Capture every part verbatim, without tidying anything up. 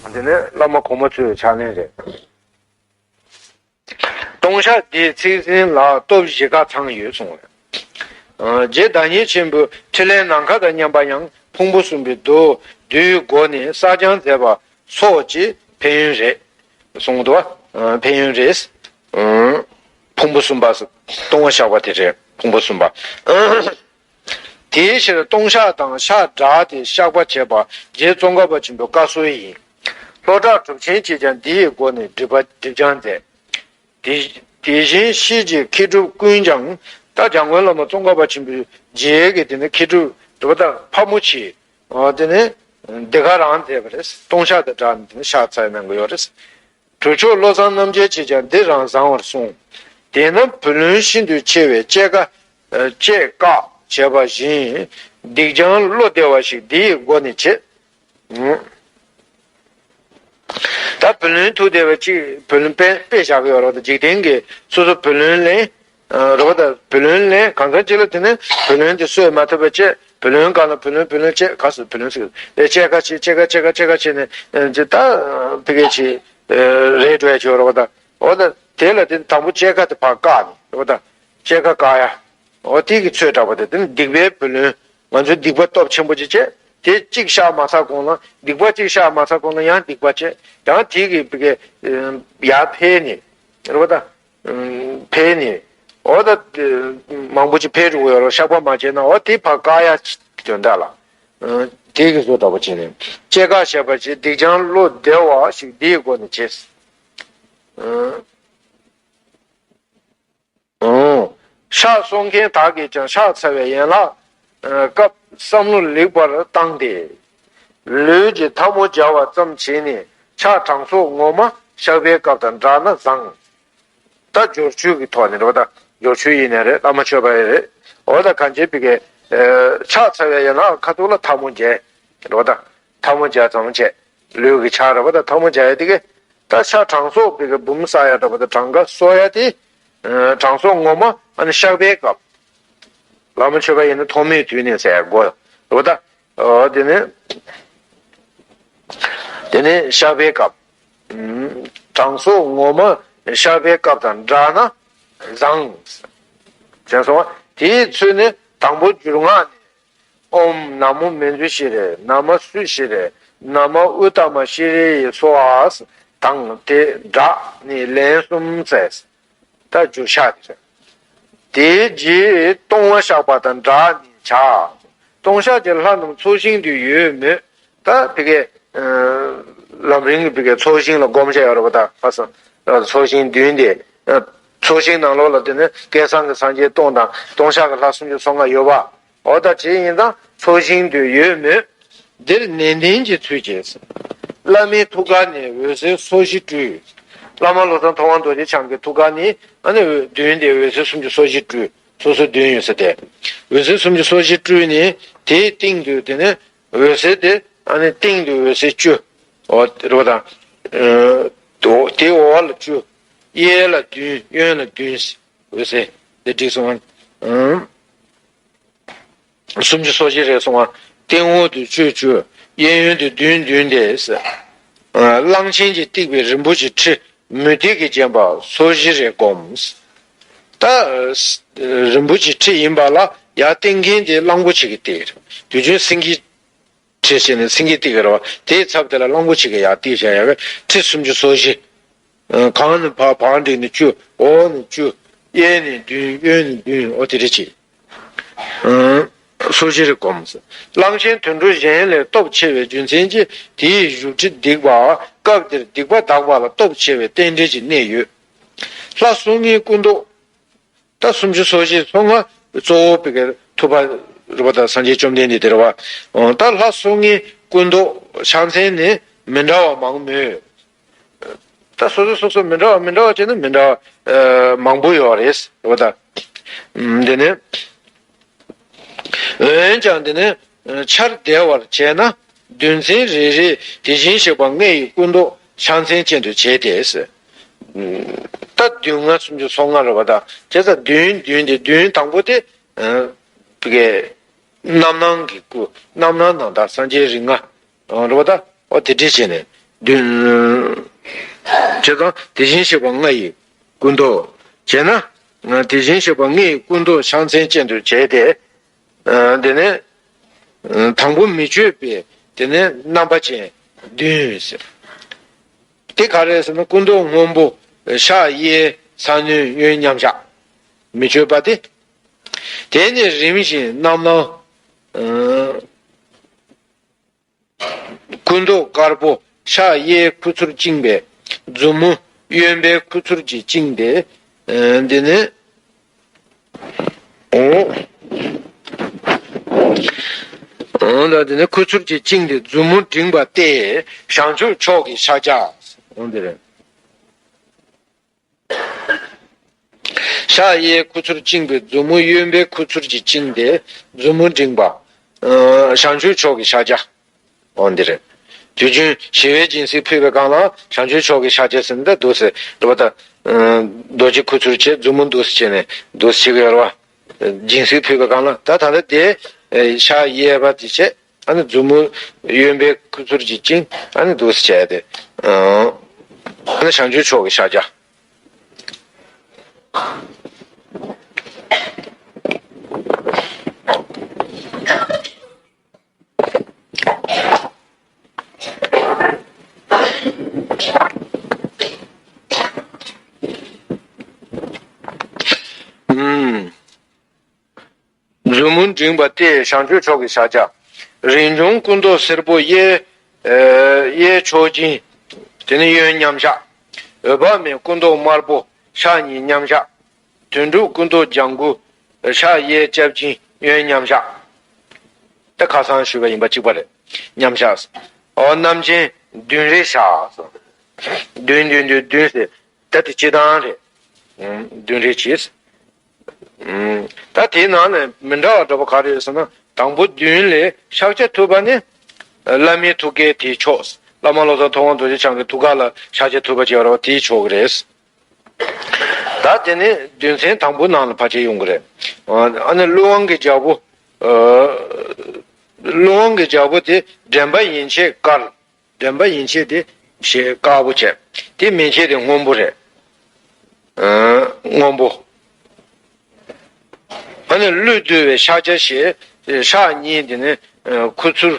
དེ་ནས་བླ་མ་གོང་མ་ཚོའི་ཕྱག་ལེན་རེད། ལྟུང་བཤགས་འདིའི་ཚིག་ཟིན་ལ་སྟོབས་བཞི་ཀ་ཚང་ཡོད་གསུངས། རྗེ་བདག་ཉིད་ཆེན་པོའི་ཕྲིན་ལས་ནམ་མཁའ་དང་མཉམ་པ་ཡང་ཕུང་པོ་གསུམ་པའི་མདོ་བསྡུས་སྒོ་ནས་གསལ་སྦྱང་མཛད་པ་སོགས་ཀྱི་ཕན་ཡོན་རེད་གསུངས་འདུག་ཕན་ཡོན་རེད། ཕུང་པོ་གསུམ་པ་ལྟུང་བ་བཤགས་པ་དེ་རེད། ཕུང་པོ་གསུམ་པ། དེའི་ཕྱིར་ལྟུང་བཤགས་དང་ཕྱག་བྲལ་ཏེ་བཤགས་པ་བྱེད་པ་རྗེ་ཙོང་ཁ་པ་ཆེན་པོའི་བཀའ་སྲོལ་ཡིན། ལྷོ་བྲག་གྲུབ་ཆེན་གྱིས་ཀྱང་འདི་ཡི་སྒོ་ནས་སྒྲིབ་པ་སྒྲིབ་སྦྱང་མཛད། དེ་དེ་བཞིན་ཤེས་བྱའི་མཁས་གྲུབ་ཀུན་ཀྱང་། ད་འཇམ་མགོན་བླ་མ་ཙོང་ཁ་པ་ཆེན་པོའི་རྗེས་ཀྱི་དེ་ནི་མཁས་གྲུབ་འདི་པ་དང་ཕ་མོ་ཆེ། དེ་ནི་འདི་ག་རང་མཛད་པ་རེད། ལྟུང་བཤགས་དང་སྦྲགས་ནས་དེ་ནི་ཕྱག་འཚལ་གནང་གི་ཡོད་རེད། གྲུབ་མཆོག་བློ་བཟང་རྣམ་རྒྱལ་གྱིས་ཀྱང་འདི་རང་བཟང་བར་གསུངས། དེས་ན་བུ་ལོན་ཤིན་ཏུ་ཆེ་བས་བཅད་བཀག་བཅད་བཀག་བྱས་པ་བཞིན་སྡིག་སྦྱང་བློ་བདེ་བ་ཞིག་འདི་ཡི་སྒོ་ནས་བྱེད། ད་བུ་ལོན་ཐུག་བསྡད་པ་གཅིག་བུ་ལོན་དཔེ་དཔེ་བཞག་གི་ཡོད་རེད་པ། འཇིག་རྟེན་གྱི་སོ་སོ་བུ་ལོན་ལེན་རེད་པ། ད་བུ་ལོན་ལེན་གང་ཚང་གཅིག་ལ་དེ་ནས་བུ་ལོན་དེ་སོས་མ་ཐུབ་པ་བྱས། བུ་ལོན་གང་ལ་བུ་ལོན་བུ་ལོན་བཅད་ག་སོ་བུ་ལོན་ཟེར་གི་རེད། བཅད་ཁ་བྱེད་བཅད་ཁ་བཅད་ཁ་བཅད་ཁ་བྱས་ནས་ཅི་ད་ཕ་གི་ཅི་རེད་འགྲོ་ཡ་ཅིག་ཡོད་རེད་པ། ད་འོ་ད་དེ་ལ་དེ་དང་པོ་བཅད་ཁ་དེ་ཕར་བཀག་ནས་རེད་པ། ད་བཅད་ཁ་བཀག་ཡ། འོ་དེ་གི་ཚོད་འདྲ་པོ་དེ་དེ་ནི་སྡིག་པའི་བུ་ལོན། ང་ཚོས་སྡིག་པ་སྟོབས་ཆེན་པོ་ཅིག་བྱས། དེ་གཅིག་བཤགས་མ་ཚར་གོང་ལ་སྡིག་པ་གཅིག་བཤགས་མ་ཚར་གོང་ལ་ཡང་སྡིག་པ་བྱས། ཡང་དེ་གི་ཕ་གི་ཡར་འཕེལ་ནས་རེད་པ། ད་འཕེལ་ནས་འོ་ད་མང་པོ་ཅིག་འཕེལ་འགྲོ་གི་ཡོད་རེད། བཤགས་པ་མ་བྱས་ན་འོ་དེ་ཕར་བཀག་ཡ་དོན་དག་ལ་དེ་གི་བཟོ་འདྲ་པོ་བྱས་ནས་བཅད་བཀག་བྱས་པ་བྱས། སྡིག་སྦྱང་བློ་བདེ་བ་ཞིག་འདིའི་སྒོ་ནས་བྱས། ཕྱག་གསོ་མཁན་དག་གིས་ཀྱང་ཕྱག་འཚལ་བའི་ཡན་ལག་སྐབས་བསམ་བློ་ལེགས་པར་བཏང་སྟེ། ལུས་ཀྱི་ཐལ་མོ་སྦྱར་བ་ཙམ་བྱས་ནས་ཕྱག་དྲང་སྲོང་ངོ་མ་བཤགས་པའི་སྐབས་དང་སྦྲགས་ན་བཟང་། ད་སྦྱོར་ཆོས་ཀྱི་ཐོག་ནས་རེད་པ། ད་སྦྱོར་ཆོས་ཡིན་ནའི་རེད། བླ་མ་མཆོད་པ་ཡིན་རེད། འོ་ད་གང་བྱེད་པའི་གི་ཕྱག་འཚལ་བའི་ཡན་ལག་ཁ་ཐུག་ལ་ཐལ་མོ་སྦྱར་རེད་པ། ད་ཐལ་མོ་སྦྱར་ཙམ་བྱས། ལུས་ཀྱི་ཕྱག་རེད་པ། ད་ཐལ་མོ་སྦྱར་ཡ་དེ་གི་ད་ཕྱག་དྲང་སྲོང་ཕ་གི་འབུམ་གསག་ཡ་འདྲ་པོ། ད་གྲངས་ཀ་གསོག་ཡ་དེ་དྲང་སྲོང་ངོ་མ་ཨ་ནི་བཤགས་པའི་སྐབས། བླ་མ་མཆོད་པ་ཡིན་ན་ཐོག་མའི་དུས་ནས་ཟེར་དགོས་རེད་པ། ད་དེ་ནས་དེ་ནས་བཤགས་པའི་སྐབས། དྲང་སྲོང་ངོ་མ་བཤགས་པའི་སྐབས་དང་སྦྲགས་ན་བཟང་། བྱས་སོང་བ། དེའི་ཚུལ་ནི་དང་པོ་འགྱུར་སྔགས་ནས། ཨོཾ་ན་མོ་མཉྫུ་ཤྲཱི་ན་མ་སུ་ཤྲཱི་ན་མ་ཨུཏྟ་མ་ཤྲཱི་ཡེ་སྭཱ་ཧཱ་དང་དེ་སྦྲགས་ནས་ལན་གསུམ་བཙལ། ད་འགྱུར་ཕྱག་དེ་རེད། དེའི་རྗེས་ལྟུང་བ་བཤགས་པ་དང་སྦྲགས་ནས་བྱ། ལྟུང་བཤགས་ཀྱི་ལྷ་རྣམས་ཚོགས་ཞིང་དུ་ཡོད་མོད། ད་ཕ་གི་ལམ་རིམ་གྱི་ཕ་གི་ཚོགས་ཞིང་ལ་སྒོམ་བྱ་ཡོད་རེད་པ། ད་ཁ་སང་ཚོགས་ཞིང་བདུན་དེ། ཚོགས་ཞིང་ནང་ལོགས་ལ་དེ་ནི་བསྐལ་བཟང་གི་སངས་རྒྱས་སྟོང་དང་ལྟུང་བཤགས་ཀྱི་ལྷ་སུམ་ཅུ་སོ་ལྔ་ཡོད་པ། འོ་ད་ཅི་ཡིན་ཙང་ཚོགས་ཞིང་དུ་ཡོད་མོད། འདིར་ནན་ཏན་གྱི་ཚུལ་གྱིས། བླ་མའི་ཐུགས་ཀ་ནས་འོད་ཟེར་སོ་བཞི་སྤྲུལ། བླ་མ་བློ་བཟང་ཐུབ་དབང་རྡོ་རྗེ་འཆང་གི་ཐུགས་ཀ་ནས་ཨ་ནི་མདུན་དེ་འོད་ཟེར་སུམ་ཅུ་སོ་བཞི་སྤྲུལ། སོ་སོ་མདུན་ཡོད་ས་དེ། འོད་ཟེར་སུམ་ཅུ་སོ་བཞི་སྤྲུལ་ནས་དེའི་སྟེང་དུ་དེ་ནས་འོད་ཟེར་དེ་ཨ་ནི་སྟེང་དུ་འོད་ཟེར་བཅུ། འོ་རེད་པ། དང་། དེའི་འོག་ལ་བཅུ། གཡས་ལ་བདུན། གཡོན་ལ་བདུན། འོད་ཟེར་དེ་བསྒྲིགས་སོང་ཨང་། སུམ་ཅུ་སོ་བཞི་རེད་སོང་ཨ། སྟེང་འོག་ཏུ་བཅུ་བཅུ། གཡས་གཡོན་དུ་བདུན་བདུན་ཏེ། གླང་ཆེན་གྱིས་བཏེགས་པའི་རིན་པོ་ཆེའི་ཁྲི་མུ་ཏིག་གིས་བརྒྱན་པ་སོ་བཞི་རེ་བསྒོམ། ད་རིན་པོ་ཆེའི་ཁྲི་ཡིན་པ་ལ་ཡར་བཏེགས་མཁན་དེ་གླང་པོ་ཆེ་གིས་བཏེགས། དུས་རྒྱུན་སེང་གེ་ཁྲི་བྱས་ནས་སེང་གེ་བཏེགས་ཀྱི་རེད་པ། དེའི་ཚབ་དེ་ལ་གླང་པོ་ཆེ་གིས་ཡར་བཏེགས་བཞག་ཡ་གི་ཁྲི་སུམ་ཅུ་སོ་བཞི། གང་ནས་བག་བག་འགྲིག་ནས་བཅུ། འོག་ནས་བཅུ། གཡས་ནས་བདུན། གཡོན་ནས་བདུན། འོ་དེ་འདྲ་བྱས། སོ་བཞི་རེ་བསྒོམ། གླང་ཆེན་དུད་འགྲོ་གཞན་ལས་སྟོབས་ཆེ་བའི་རྒྱུ་མཚན་གྱིས་དེའི་བཞུགས་ཁྲི་སྡིག་པ། སྐབས་འདིར་སྡིག་པ་དག་པ་ལ་སྟོབས་ཆེ་བའི་རྟེན་འབྲེལ་གྱི་གནད་ཡོད། ལྷ་སྲུང་མའི་སྐུ་མདོག་ད་སུམ་ཅུ་སོ་བཞི་སོ་ལྔ་གཙོ་བོ་བི་གའི་ཐུབ་པ་རེད་པ། ད་སངས་རྒྱས་བཅོམ་ལྡན་འདས་དེ་རེད་པ། ད་ལྷ་སྲུང་མའི་སྐུ་མདོག་ཕྱག་མཚན་ནི་མི་འདྲ་བ་མང་མོད། ད་སོ་སོ་སོ་སོ་མི་འདྲ་བ་མི་འདྲ་བ་བྱས་ན་མི་འདྲ་བ་མང་པོ་ཡོད་རེད་པ། ད་འདི་ནི། འོན་ཀྱང་འདི་ནི་འཆར་བདེ་བར་བྱས་ན་བདུན་ཚན་རེ་རེ་དེ་བཞིན་གཤེགས་པ་ལྔ་ཡི་སྐུ་མདོག་ཕྱག་མཚན་ཅན་དུ་བྱས་ཏེ། ད་བདུན་ལྔ་སུམ་ཅུ་སོ་ལྔ་རེད་པ། ད་བྱས་ཙང་བདུན་བདུན་དེ་བདུན་དང་པོ་དེ་བི་གའི་རྣམ་སྣང་གི་སྐུ། རྣམ་སྣང་ནང་ལྟར་སངས་རྒྱས་རིགས་ལྔ། རེད་པ། ད་འོ་དེ་འདྲ་བྱས་ནས། བདུན། བྱས་ཙང་དེ་བཞིན་གཤེགས་པ་ལྔ་ཡི་སྐུ་མདོག་བྱས་ན། དེ་བཞིན་གཤེགས་པ་ལྔ་ཡི་སྐུ་མདོག་ཕྱག་མཚན་ཅན་དུ་བྱས་ཏེ། དེ་ནས་དང་པོ་མི་བསྐྱོད་པའི་དེ་ནས་རྣམ་པ་ཅན་བདུན་ཟེར། དེ་ག་རེ་ཟེར་ན་སྐུ་མདོག་སྔོན་པོ། ཕྱག་གཡས་ས་གནོན་གཡོན་མཉམ་བཞག་མི་བསྐྱོད་པ་སྟེ། དེ་ནས་རིམ་བཞིན་རྣམ་སྣང་། སྐུ་མདོག་དཀར་པོ། ཕྱག་གཡས་ཁུ་ཚུར་བཅིངས་པས་མཛུབ་མོ་གཡོན་པའི་ཁུ་ཚུར་གྱིས་བཅིངས་ཏེ། འདི་ནི། འོང་། ད་འདི་ནི་ཁུ་ཚུར་གྱིས་བཅིངས་ཏེ་མཛུབ་མོ་བསྒྲེངས་པ་སྟེ་བྱང་ཆུབ་མཆོག་གི་ཕྱག་རྒྱ། འོང་འདི་རེད། ཕྱག་གཡས་ཁུ་ཚུར་བཅིངས་པའི་མཛུབ་མོ་གཡོན་པའི་ཁུ་ཚུར་གྱིས་བཅིངས་ཏེ་མཛུབ་མོ་བསྒྲེངས་པ། བྱང་ཆུབ་མཆོག་གི་ཕྱག་རྒྱ། འོ་འདི་རེད། དུས་རྒྱུན་ཞི་བའི་སྦྱིན་སྲེག་ཕུལ་བའི་སྒང་ལ་བྱང་ཆུབ་མཆོག་གི་ཕྱག་རྒྱ་ཟེར་ན་ད་འདུག་ཟེར་རེད་པ། ད་རྡོ་རྗེ་ཁུ་ཚུར་བྱས་མཛུབ་མོ་འདུག་སེ་བྱས་ནས་འདུག་སེ་བྱེད་ཀྱི་ཡོད་རེད་པ། སྦྱིན་སྲེག་ཕུལ་བའི་སྒང་ལ་ད་ད་ལྟ་དེ་ཕྱག་གཡས་པ་དེ་བྱས། ཨ་ནི་མཛུབ་མོ་གཡོན་པའི་ཁུ་ཚུར་གྱིས་བཅིངས། ཨ་ནི་འདུག་སེ་བྱས་ཏེ། ཨ་ནི་བྱང་ཆུབ་མཆོག་གི་ཕྱག་རྒྱ། ཨུམ། མཛུབ་མོ་བསྒྲེངས་པ་སྟེ་བྱང་ཆུབ་མཆོག་གི་ཕྱག་རྒྱ། རིན་འབྱུང་སྐུ་མདོག་སེར་པོ་གཡས། ཨ་གཡས་མཆོག་སྦྱིན། དེ་ནས་གཡོན་མཉམ་བཞག་འོད་དཔག་མེད་སྐུ་མདོག་དམར་པོ་ཕྱག་གཉིས་མཉམ་བཞག་དོན་གྲུབ་སྐུ་མདོག་ལྗང་གུ་ཕྱག་གཡས་སྐྱབས་སྦྱིན་གཡོན་མཉམ་བཞག་ད་ཁ་སང་ཞུས་པ་ཡིན་པ་གཅིག་པ་རེད། མཉམ་བཞག་འོ་རྣམ་མཁྱེན་བདུན་རེ་བཞག་བདུན་བདུན་བདུན་བདུན་ཟེར། ད་དེ་སྤྱི་བཏང་རེད། ཨུམ། བདུན་རེ་བྱས། ཨུམ། ད་དེའི་ནང་ནས་མི་འདྲ་བ་འདྲ་པོ་ག་རེ་ཡོད་ཟེར་ན། དང་པོ་བདུན་ལས་ཕྱག་རྒྱ་ཐུབ་པ་ནི། བླ་མའི་ཐུགས་ཀའི་དེའི་ཕྱོགས། བླ་མ་བློ་བཟང་ཐུབ་དབང་རྡོ་རྗེ་འཆང་གི་ཐུགས་ཀ་ལ་ཕྱག་རྒྱ་ཐུབ་པ་བྱས་པ་རེད་པ། དེའི་ཕྱོགས་རེད། ད་དེ་ནི་བདུན་ཚན་དང་པོའི་ནང་ལ་ཕལ་ཆེར་ཡོང་གི་རེད། ཨ་ནི་ཀླུ་དབང་གི་རྒྱལ་པོ། ཀླུ་དབང་གི་རྒྱལ་པོ་དེ་འདྲེན་པ་ཡན་ཆད་དཀར། འདྲེན་པ་ཡན་ཆད་དེ་ཞེས་དཀར་པོ་བྱས། དེ་མན་ཆད་དེ་སྔོན་པོ་རེད། ཨ་སྔོན་པོ། ཨ་ནི་ཀླུ་འདུལ་བའི་ཕྱག་རྒྱ་ཞེས་ཕྱག་གཉིས་དེ་ནི་ཁུ་ཚུར།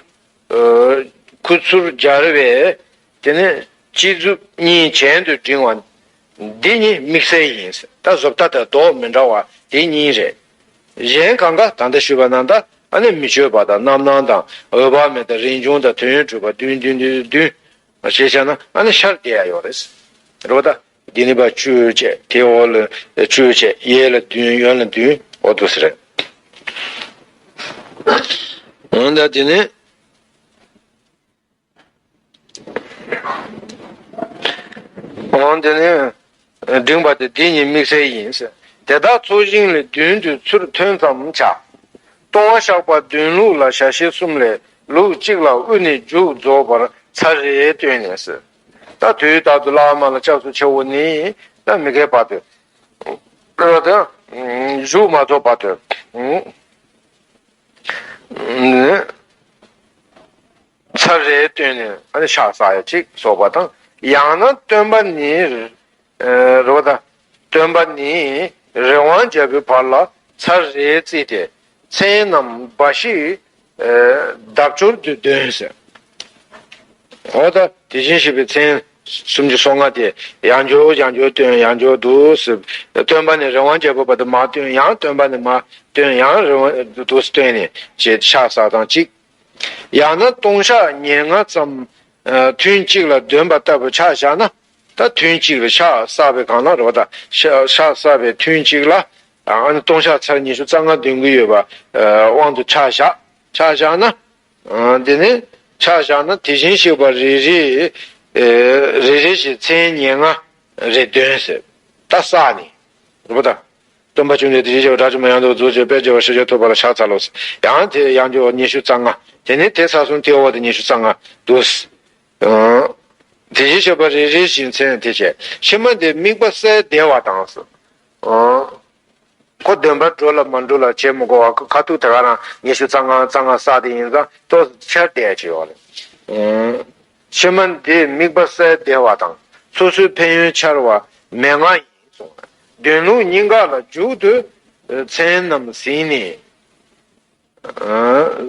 ཁུ་ཚུར་སྦྱར་བས་དེ་ནི་སྤྱི་གཙུག་གཉིས་གྱེན་དུ་བསྒྲེང་བ། འདི་ཉིད་དམིགས་བསལ་ཡིན། ད་བཟོ་ལྟ་དང་མདོག་མི་འདྲ་བ་དེ་གཉིས་རེད། གཞན་གང་ག་ད་ལྟ་ཞུས་པ་ནང་ལྟར། ཨ་ནི་མི་བསྐྱོད་པ་དང་རྣམ་སྣང་དང་འོད་དཔག་མེད་དང་རིན་འབྱུང་དང་དོན་ཡོད་གྲུབ་པ་བདུན་བདུན་བདུན་བདུན། ཞེས་བྱས་ན་ཨ་ནི་ཤར་བསྡད་ཡ་ཡོད་རེད། རེད་པ། ད་འདི་ནི་པ་བཅུ་བྱས། དེ་འོག་ལ་བཅུ་བྱས། གཡས་ལ་བདུན། གཡོན་ལ་བདུན། འོ་འདུག་སེ་རེད། འོ་ད་དེ་ནི། འོ་དེ་ནི། འབྲིང་བ་སྟེ་འདི་ཉིད་དམིགས་བསལ་ཡིན། དེ་དག་ཚོགས་ཞིང་ལས་བདུན་དུ་ཚུར་ཐོན་ཙམ་བྱ། སྟོང་པ་བཤགས་པ་བདུན་ལུགས་ལ་བྱ་བྱེད་གསུམ་ལས་ལུགས་གཅིག་ལ་དབུ་ནས་མཇུག་རྫོགས་པར་ཚར་རེ་བཏོན་ནས་ཟེར། ད་དུས་རྟག་ཏུ་བླ་མ་ལ་སྐྱབས་སུ་མཆིའོ་ནི་ད་མི་འགལ་བར་དུ། ད་མཇུག་མ་རྫོགས་བར་དུ། ཚར་རེ་བཏོན་ནས་ཕྱག་བསགས་ཡ་གཅིག་སོགས་པ་དང་། ཡང་ན་སྟོན་པ་ནི། རེད་པ། ད་སྟོན་པ་ནི་རི་དབང་རྒྱལ་པོའི་བར་ལ་ཚར་རེ་བརྩིས་ཏེ་མཚན་རྣམས་འབའ་ཞིག་ལྡབ་འགྱུར་དུ་འདོན་ཟེར། འོ་ད་དེ་བཞིན་གཤེགས་པའི་མཚན་སུམ་ཅུ་སོ་ལྔ་དེ་ཡང་བསྐྱར་ཡང་བསྐྱར་བཏོན། ཡང་བསྐྱར་འདུག་སེ་སྟོན་པ་ནས་རི་དབང་རྒྱལ་པོའི་བར་དུ་མར་བཏོན། ཡང་སྟོན་པ་ནས་མར་བཏོན། ཡང་རི་དབང་འདུག་སེ་བཏོན་ནས་ཞེས་ཕྱག་བསགས་སྟངས་གཅིག། ཡང་ན་ལྟུང་བཤགས་ཉེར་ལྔ་ཙམ་ཐུན་གཅིག་ལ་འདོན་པ་ལྟ་བུ་ཆ་བཞག་ན། ད་ཐུན་གཅིག་ལ་ཕྱག་བསགས་པའི་སྒང་ལ་རེད་པ། ད་ཕྱག་ཕྱག་བསགས་པའི་ཐུན་གཅིག་ལ་ཨ་ནི་ལྟུང་བཤགས་ཚར་ཉི་ཤུ་རྩ་ལྔ་འདོན་གྱི་ཡོད་པ་དབང་དུ་ཆ་བཞག་ཆ་བཞག་ན། འདི་ནི་ཆ་བཞག་ན་དེ་བཞིན་གཤེགས་པ་རེ་རེ། རེ་རེ་བཞིན་མཚན་ཉེར་ལྔ་རེ་འདོན་ཟེར། ད་བསགས་ནས། རེད་པ། ད། སྟོན་པ་བཅོམ་ལྡན་འདས་དེ་བཞིན་གཤེགས་པ་དགྲ་བཅོམ་པ་ཡང་དག་པར་རྫོགས་བྱེད་པའི་དཔལ་རྒྱལ་བ་ཤཱཀྱ་ཐུབ་པ་ལ་ཕྱག་འཚལ་ལོ་ཟེར། ཡང་དེ་ཡང་བསྐྱར་ཉི་ཤུ་རྩ་ལྔ། དེ་ནས་དེ་ས་གསུམ་དེའི་འོག་ཏུ་ཉི་ཤུ་རྩ་ལྔ་འདུག་སེ། དེ་བཞིན་གཤེགས་པ་རེ་རེ་བཞིན་མཚན་དེ་བྱས། ཕྱི་མ་འདི་དམིགས་པ་གསལ་བདེ་བ་དང་ཟེར། ཁོ་འདོན་པ་འགྲོ་ལ་མ་འགྲོ་ལ་བྱེད་མི་དགོས་པ། ཁ་ཐུག་དེ་ག་རང་ཉི་ཤུ་རྩ་ལྔ་རྩ་ལྔ་བསགས་དེ་ཡིན་ཙང་ཏོག་ཙམ་ཆར་བསྡད་ཀྱི་ཡོད་རེད། ཕྱི་མ་འདི་དམིགས་པ་གསལ་བདེ་བ་དང་སོ་སོའི་ཕན་ཡོན་འཆར་བ་མན་ངག་ཡིན་གསུངས། འདོན་ལུགས་གཉིས་ཀ་ལ་མཇུག་ཏུ་མཚན་རྣམས་ཟིན་ནས།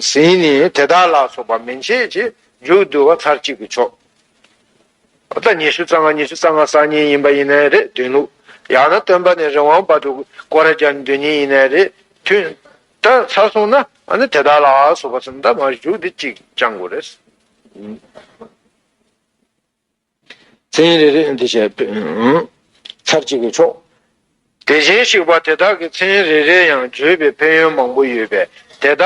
ཟིན་ནས་དེ་དག་ལ་སོགས་པ་མན་ཆད་ཀྱི་མཇུག་བསྡུ་བ་ཚར་གཅིག་གིས་ཆོག་ད་ཉི་ཤུ་རྩ་ལྔ་ཉི་ཤུ་རྩ་ལྔ་གསར་རྙིང་ཡིན་པ་ཡིན་ནའི་རེད། འདོན་ལུགས། ཡང་ན་སྟོན་པ་ནས་རི་དབང་བར་དུ་སྐོར་ར་རྒྱག་ནས་འདོན་མཁན་ཡིན་ནའི་རེད། ཐུན། ད་ཚར་སོང་ན་ཨ་ནི་དེ་དག་ལ་སོགས་པ་ཟེར་ན་ད་མར་མཇུག་འདི་གཅིག་བཅང་དགོས་རེད། མཚན་རེ་རེ་འདི་བྱས། ཚར་གཅིག་གིས་ཆོག་དེ་བཞིན་གཤེགས་པ་དེ་དག་གི་མཚན་རེ་རེ་ཡང་བརྗོད་པའི་ཕན་ཡོན་མང་པོ་ཡོད་པས་དེ་དག་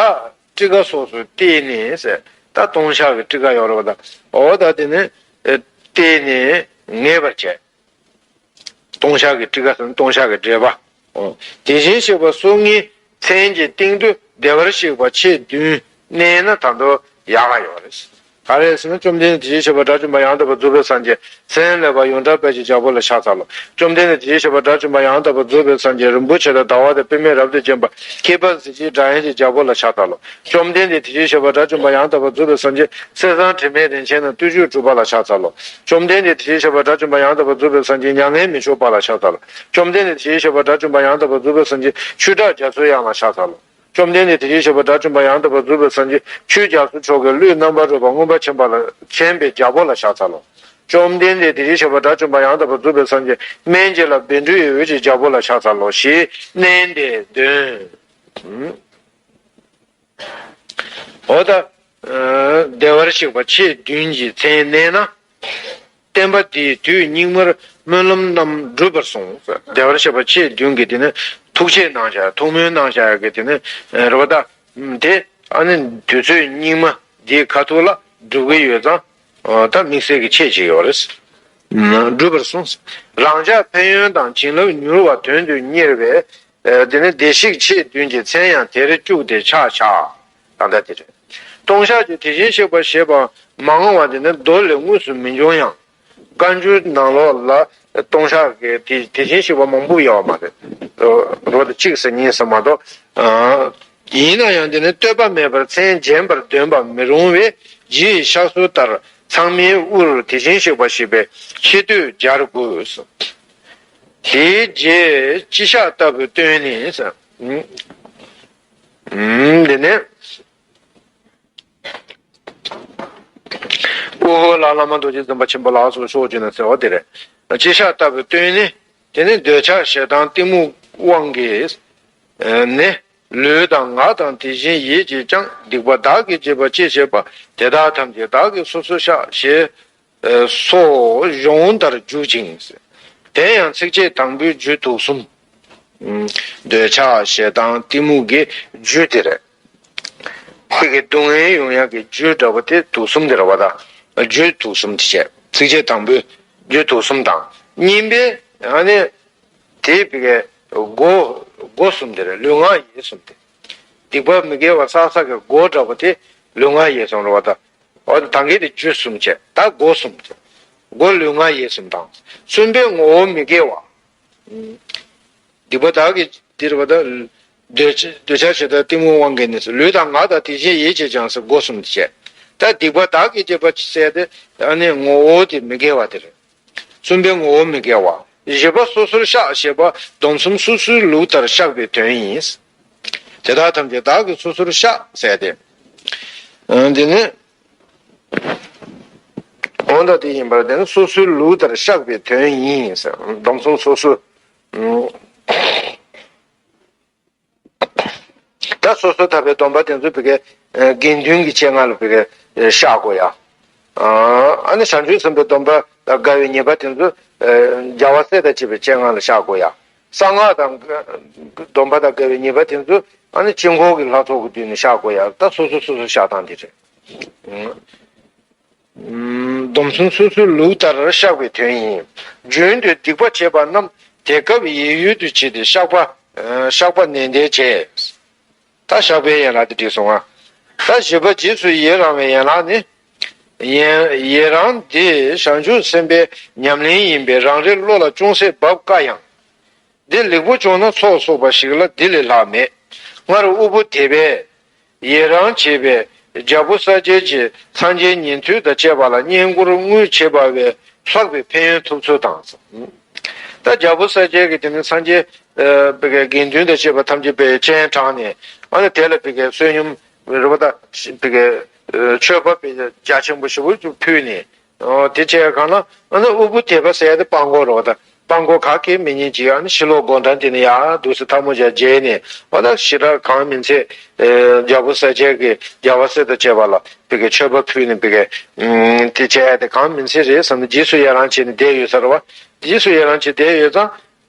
ཊཱི་ཀ་སོགས་སུ་བལྟས་ནས་ཟེར། ད་ལྟུང་བཤགས་ཀྱི་ཊཱི་ཀ་ཡོད་རེད་པ། ད་འོ་ད་དེ་ནི་བལྟས་ནས་ངེས་པར་བྱས། ལྟུང་བཤགས་ཀྱི་ཊཱི་ཀ་ཟེར་ན་ལྟུང་བཤགས་ཀྱི་འགྲེལ་པ། དེ་བཞིན་གཤེགས་པ་སོ་ལྔའི་མཚན་གྱི་སྟེང་དུ་བདེ་བར་གཤེགས་པ་ཆེས་བདུན་བསྣན་ན་ད་དུང་ཡག་ག་ཡོད་རེད། ག་རེ་ཟེར་ན་བཅོམ་ལྡན་འདས་དེ་བཞིན་གཤེགས་པ་དགྲ་བཅོམ་པ་ཡང་དག་པར་རྫོགས་པའི་སངས་རྒྱས། མཚན་ལེགས་པ་ཡོངས་གྲགས་དཔལ་གྱི་རྒྱལ་པོ་ལ་ཕྱག་འཚལ་ལོ། བཅོམ་ལྡན་འདས་དེ་བཞིན་གཤེགས་པ་དགྲ་བཅོམ་པ་ཡང་དག་པར་རྫོགས་པའི་སངས་རྒྱས། རིན་པོ་ཆེ་དང་ཟླ་བ་དང་པདྨས་རབ་ཏུ་བརྒྱན་པ། ཁྱད་པར་གཟི་བརྗིད་སྒྲ་དབྱངས་ཀྱི་རྒྱལ་པོ་ལ་ཕྱག་འཚལ་ལོ། བཅོམ་ལྡན་འདས་དེ་བཞིན་གཤེགས་པ་དགྲ་བཅོམ་པ་ཡང་དག་པར་རྫོགས་པའི་སངས་རྒྱས། གསེར་སྲང་དྲི་མེད་རིན་ཆེན་དང་བརྟུལ་ཞུགས་གྲུབ་པ་ལ་ཕྱག་འཚལ་ལོ། བཅོམ་ལྡན་འདས་དེ་བཞིན་གཤེགས་པ་དགྲ་བཅོམ་པ་ཡང་དག་པར་རྫོགས་པའི་སངས་རྒྱས། མྱ་ངན་མི་འཆོར་བ་ལ་ཕྱག་འཚལ་ལོ། བཅོམ་ལྡན་འདས་དེ་བཞིན་གཤེགས་པ་དགྲ་བཅོམ་པ་ཡང་དག་པར་རྫོགས་པའི་སངས་རྒྱས། ཆོས་གྲགས་རྒྱ་མཚོའི་དབྱངས་ལ་ཕྱག་འཚལ་ལོ། བཅོམ་ལྡན་འདས་དེ་བཞིན་གཤེགས་པ་དགྲ་བཅོམ་པ་ཡང་དག་པར་རྫོགས་པའི་སངས་རྒྱས། ཆོས་རྒྱ་མཚོའི་མཆོག་གི་གླུད་རྣམ་པར་རོལ་པ་མངོན་པར་མཁྱེན་པ་ལ་མཁྱེན་པའི་རྒྱལ་པོ་ལ་ཕྱག་འཚལ་ལོ། བཅོམ་ལྡན་འདས་དེ་བཞིན་གཤེགས་པ་དགྲ་བཅོམ་པ་ཡང་དག་པར་རྫོགས་པའི་སངས་རྒྱས། སྨན་གྱི་བླ་བཻ་ཌཱུརྱའི་འོད་ཀྱི་རྒྱལ་པོ་ལ་ཕྱག་འཚལ་ལོ་ཞེས་བསྣན་ཏེ་འདོན། འོ་ད། བདེ་བར་གཤེགས་པ་ཆེས་བདུན་གྱི་མཚན་བསྣན་ན། བསྟན་པ་འདིའི་དུས་སྙིགས་མར་སྨོན་ལམ་རྣམས་འགྲུབ་པར་གསུངས། བདེ་བར་གཤེགས་པ་ཆེས་བདུན་གྱི་དེ་ནི་ཐུགས་ཆེ་གནང་བྱ་ཐུགས་སྨོན་གནང་བྱ་གི་དེ་ནི་རེད་པ། ད་དེ་ཨ་ནི་དུས་ཚོད་སྙིགས་མ་འདིའི་ཁ་ཐུག་ལ་འགྲུབ་ཀྱི་ཡོད་ཙང་། ད་དམིགས་བསལ་གྱི་ཆེད་ཅིག་ཡོད་རེད། འགྲུབ་པར་གསུངས། རང་ཅག་ཕན་ཡོན་དང་བྱིན་རླབས་མྱུར་བ་དོན་དུ་གཉེར་བའི། དེ་ནི་བདེ་གཤེགས་ཆེས་བདུན་གྱི་མཚན་ཡང་དེར་བཅུག་སྟེ་ཕྱག་བྱ། ད་ལྟ་དེ་རེད། ལྟུང་བཤགས་ཀྱི་དེ་བཞིན་གཤེགས་པ་ཞེས་པ་མང་བ་དེ་ནི་མདོ་ལས་དངོས་སུ་མི་འབྱུང་ཡང་། བཀའ་འགྱུར་ནང་ལོགས་ལ་ལྟུང་བཤགས་ཀྱི་དེ་དེ་བཞིན་གཤེགས་པ་མང་པོ་ཡོད་མ་རེད། རོ་ད་གཅིག་ཟེར་གཉིས་ཟེར་མ་གཏོགས། ཡིན་ན་ཡང་དེ་ནི་བསྟོད་པ་མེད་པར་མཚན་རྗེན་པར་འདོན་པ་མི་རུང་བས་རྗེ་ཡི་ཕྱག་སྲོལ་ལྟར་ཚང་མའི་དབུར་དེ་བཞིན་གཤེགས་པ་ཞེས་པའི་ཆེ་བསྟོད་སྦྱར་དགོས། དེའི་རྗེས་སྤྱི་བཤགས་ལྟ་བུ་བཏོན་ནས། འདི་ནས། དབུ་ལ་བླ་མ་རྡོ་རྗེ་འཛིན་པ་ཆེན་པོ་ལ་སོགས་ཕྱོགས་བཅུ་ན་ཟེར་བ་དེ་རེད། སྤྱི་བཤགས་ལྟ་བུ་བཏོན་ནས། དེ་ནས་འདོད་ཆགས་ཞེ་སྡང་གཏི་མུག་དབང་གིས་ནི། ལུས་དང་ངག་དང་དེ་བཞིན་ཡིད་ཀྱིས་ཀྱང་སྡིག་པ་བདག་གིས་བགྱིས་པ་ཅི་བྱེད་པ། དེ་དག་ཐམས་ཅད་བདག་གིས་སོ་སོར་བཤགས་ཞེས། སོགས་གཞུང་ལྟར་འཇུག་ཅིང་། དེ་ཡང་ཚིགས་བཅད་དང་པོའི་རྒྱུ་དུག་གསུམ། འདོད་ཆགས་ཞེ་སྡང་གཏི་མུག་གི་རྒྱུ་དེ་རེད། དེ་གི་སྡུག་བསྔལ་ཡོང་ཡག་གི་རྒྱུ་འདྲ་བོ་དེ་དུག་གསུམ་དེ་རེད་པ། ད་རྒྱུ་དུག་གསུམ་དེ་བྱས། ཚིགས་བཅད་དང་པོའི་རྒྱུ་དུག་གསུམ་དང་། གཉིས་པའི་ཨ་ནི། དེ་བི་གའི་སྒོ། སྒོ་གསུམ་དེ་རེད། ལུས་ངག་ཡིད་གསུམ་དེ། སྡིག་པ་མི་དགེ་བ་བསགས་ས་གི་སྒོ་འདྲ་བོ་དེ་ལུས་ངག་ཡིད་གསུམ་རེད་པ། ད། འོ་ད་གིན་དེ་རྒྱུ་གསུམ་བྱས། ད་སྒོ་གསུམ་བྱས། སྒོ་ལུས་ངག་ཡིད་གསུམ་དང་། གསུམ་པའི་ངོ་བོ་མི་དགེ་བ། སྡིག་པ་བདག་གིས་འདིར་བ་ད། འདོད་འདོད་ཆགས་ཞེ་སྡང་གཏི་མུག་དབང་གིས་ནི། ལུས་དང་ངག་དང་དེ་བཞིན་ཡིད་ཀྱིས་ཀྱང་ཟེར་སྒོ་གསུམ་བྱས། ད་སྡིག་པ་བདག་གིས་བགྱིས་པ་ཟེར་ཏེ་ཨ་ནི་ངོ་བོ་དེ་མི་དགེ་བ་དེ་རེད། གསུམ་པའི་ངོ་བོ་མི་དགེ་བ། བཞི་པ་སོ་སོར་བཤགས་ཞེས་པ་སྡོམ་གསུམ་སོ་སོའི་ལུགས་ལྟར་བཤགས་པའི་དོན་ཡིན། དེ་དག་ཐམས་ཅད་བདག་གིས་སོ་སོར་བཤགས་ཟེར་ཏེ། འདི་ནི། འོ་ད་དེ་ཡིན་པར་དེ་ནི་སོ་སོའི་ལུགས་ལྟར་བཤགས་པའི་དོན་ཡིན་ཟེར། སྡོམ་གསུམ་སོ་སོ། ད་སོ་སོར་ཐར་པའི་སྡོམ་པ་དེ་ཚོ་བི་གའི་དགེ་འདུན་གྱི་སྤྱན་སྔ་ལ་བི་གའི་བཤགས་དགོས་ཡ། ཨ་ནི་བྱང་ཆུབ་སེམས་དཔའི་སྡོམ་པ་དང་དགའ་བའི་ཉེས་པ་དེ་ཚོ་རྒྱལ་བ་སྲས་དང་བཅས་པའི་སྤྱན་སྔ་ལ་བཤགས་དགོས་ཡ། གསང་སྔགས་དང་སྡོམ་པ་དང་དགའ་བའི་ཉེས་པ་དེ་ཚོ་ཨ་ནི་དཀྱིལ་འཁོར་གྱི་ལྷ་ཚོགས་ཀྱི་མདུན་ནས་བཤགས་དགོས་ཡ། ད་སོ་སོ་སོ་སོ་བཤགས་སྟངས་དེ་རེད། སྡོམ་གསུམ་སོ་སོའི་ལུགས་ལྟར་བཤགས་པའི་དོན་ཡིན། རྒྱུན་དུ་སྡིག་པ་བྱེད་པ་རྣམས་དེ་སྐབས་ཡིད་ཡུལ་དུ་བྱས་ཏེ་བཤགས་པ། བཤགས་པ་ནན་ཏན་བྱས། ད་བཤགས་པའི་ཡན་ལག་དེ་བྲིས་སོང་ང་། ད་བཞི་པ་རྗེས་སུ་ཡི་རང་བའི་ཡན་ལག་ནི། ཡི་ཡི་རང་འདི་བྱང་ཆུབ་སེམས་དཔའི་ཉམས་ལེན་ཡིན་པས་རང་རེའི་བློ་ལ་ཅུང་ཟད་བབ་དཀའ་ཡང་། འདི་ལེགས་པོ་བྱུང་ན་ཚོགས་གསོག་པ་ཞིག་ལ་འདི་ལས་ལྷག་མེད། སྔར་དབུལ་པོ་དེ་བས་ཡི་རང་བྱེད་པའི་ རྒྱལ་པོ་གསལ་རྒྱལ་གྱིས་སངས་རྒྱས་ཉན་ཐོས་དང་བཅས་པ་ལ་བསྙེན་བཀུར་དངོས་བྱེད་པ་བས་ལྷག་པའི་ཕན་ཡོན་ཐོབ་ཚུལ་དང་། ད་རྒྱལ་པོ་གསལ་རྒྱལ་གྱིས་དེ་ནི་སངས་རྒྱས་ཨ་བི་གའི་དགེ་འདུན་དང་བཅས་པ་ཐམས་ཅད་པའི་སྤྱན་དྲངས་ནས། ཨ་ནི་དེ་ལ་བི་གའི་བསོད་སྙོམས་རེད་པ། ད་བི་གའི་མཆོད་པ་བི་གའི་རྒྱ་ཆེན་པོ་ཞེ་པོ་ཅིག་ཕུལ་ནས། ཨོ་དེ་བྱས་གང་ལ། ཨ་ནི་དབུལ་པོ་དད་པ་ཟེར་ཡ་དེ་སྤྲང་པོ་རེད་པ། ད་སྤྲང་པོ་ག་གེ་མི་ཉན་ཅིག་ཨ་ནི་ཕྱི་ལོགས་སྒོ་འགྲམ་དེ་ནས་ཡར་འདུག་སེ་ཐལ་མོ་སྦྱར་བྱས་ནས། ཨོ་ད་ཞེ་དྲག་གང་མིན་ཚད། ཨེ་རྒྱལ་པོ་གསལ་རྒྱལ་གྱིས་རྒྱལ་བ་སྲས་དང་བཅས་པ་ལ་བི་གའི་མཆོད་པ་ཕུལ་ནས་བི་གའི་ཨུམ་དེ་བྱས་ཡ་དེ་གང་མིན་ཚད་རེད་བསམ་ནས་རྗེས་སུ་ཡི་རང་བྱས་ནས་བསྡད་ཡོད་ས་རེད་པ། རྗེས་སུ་ཡི་རང་བྱས་བསྡད་ཡོད་ཙང་།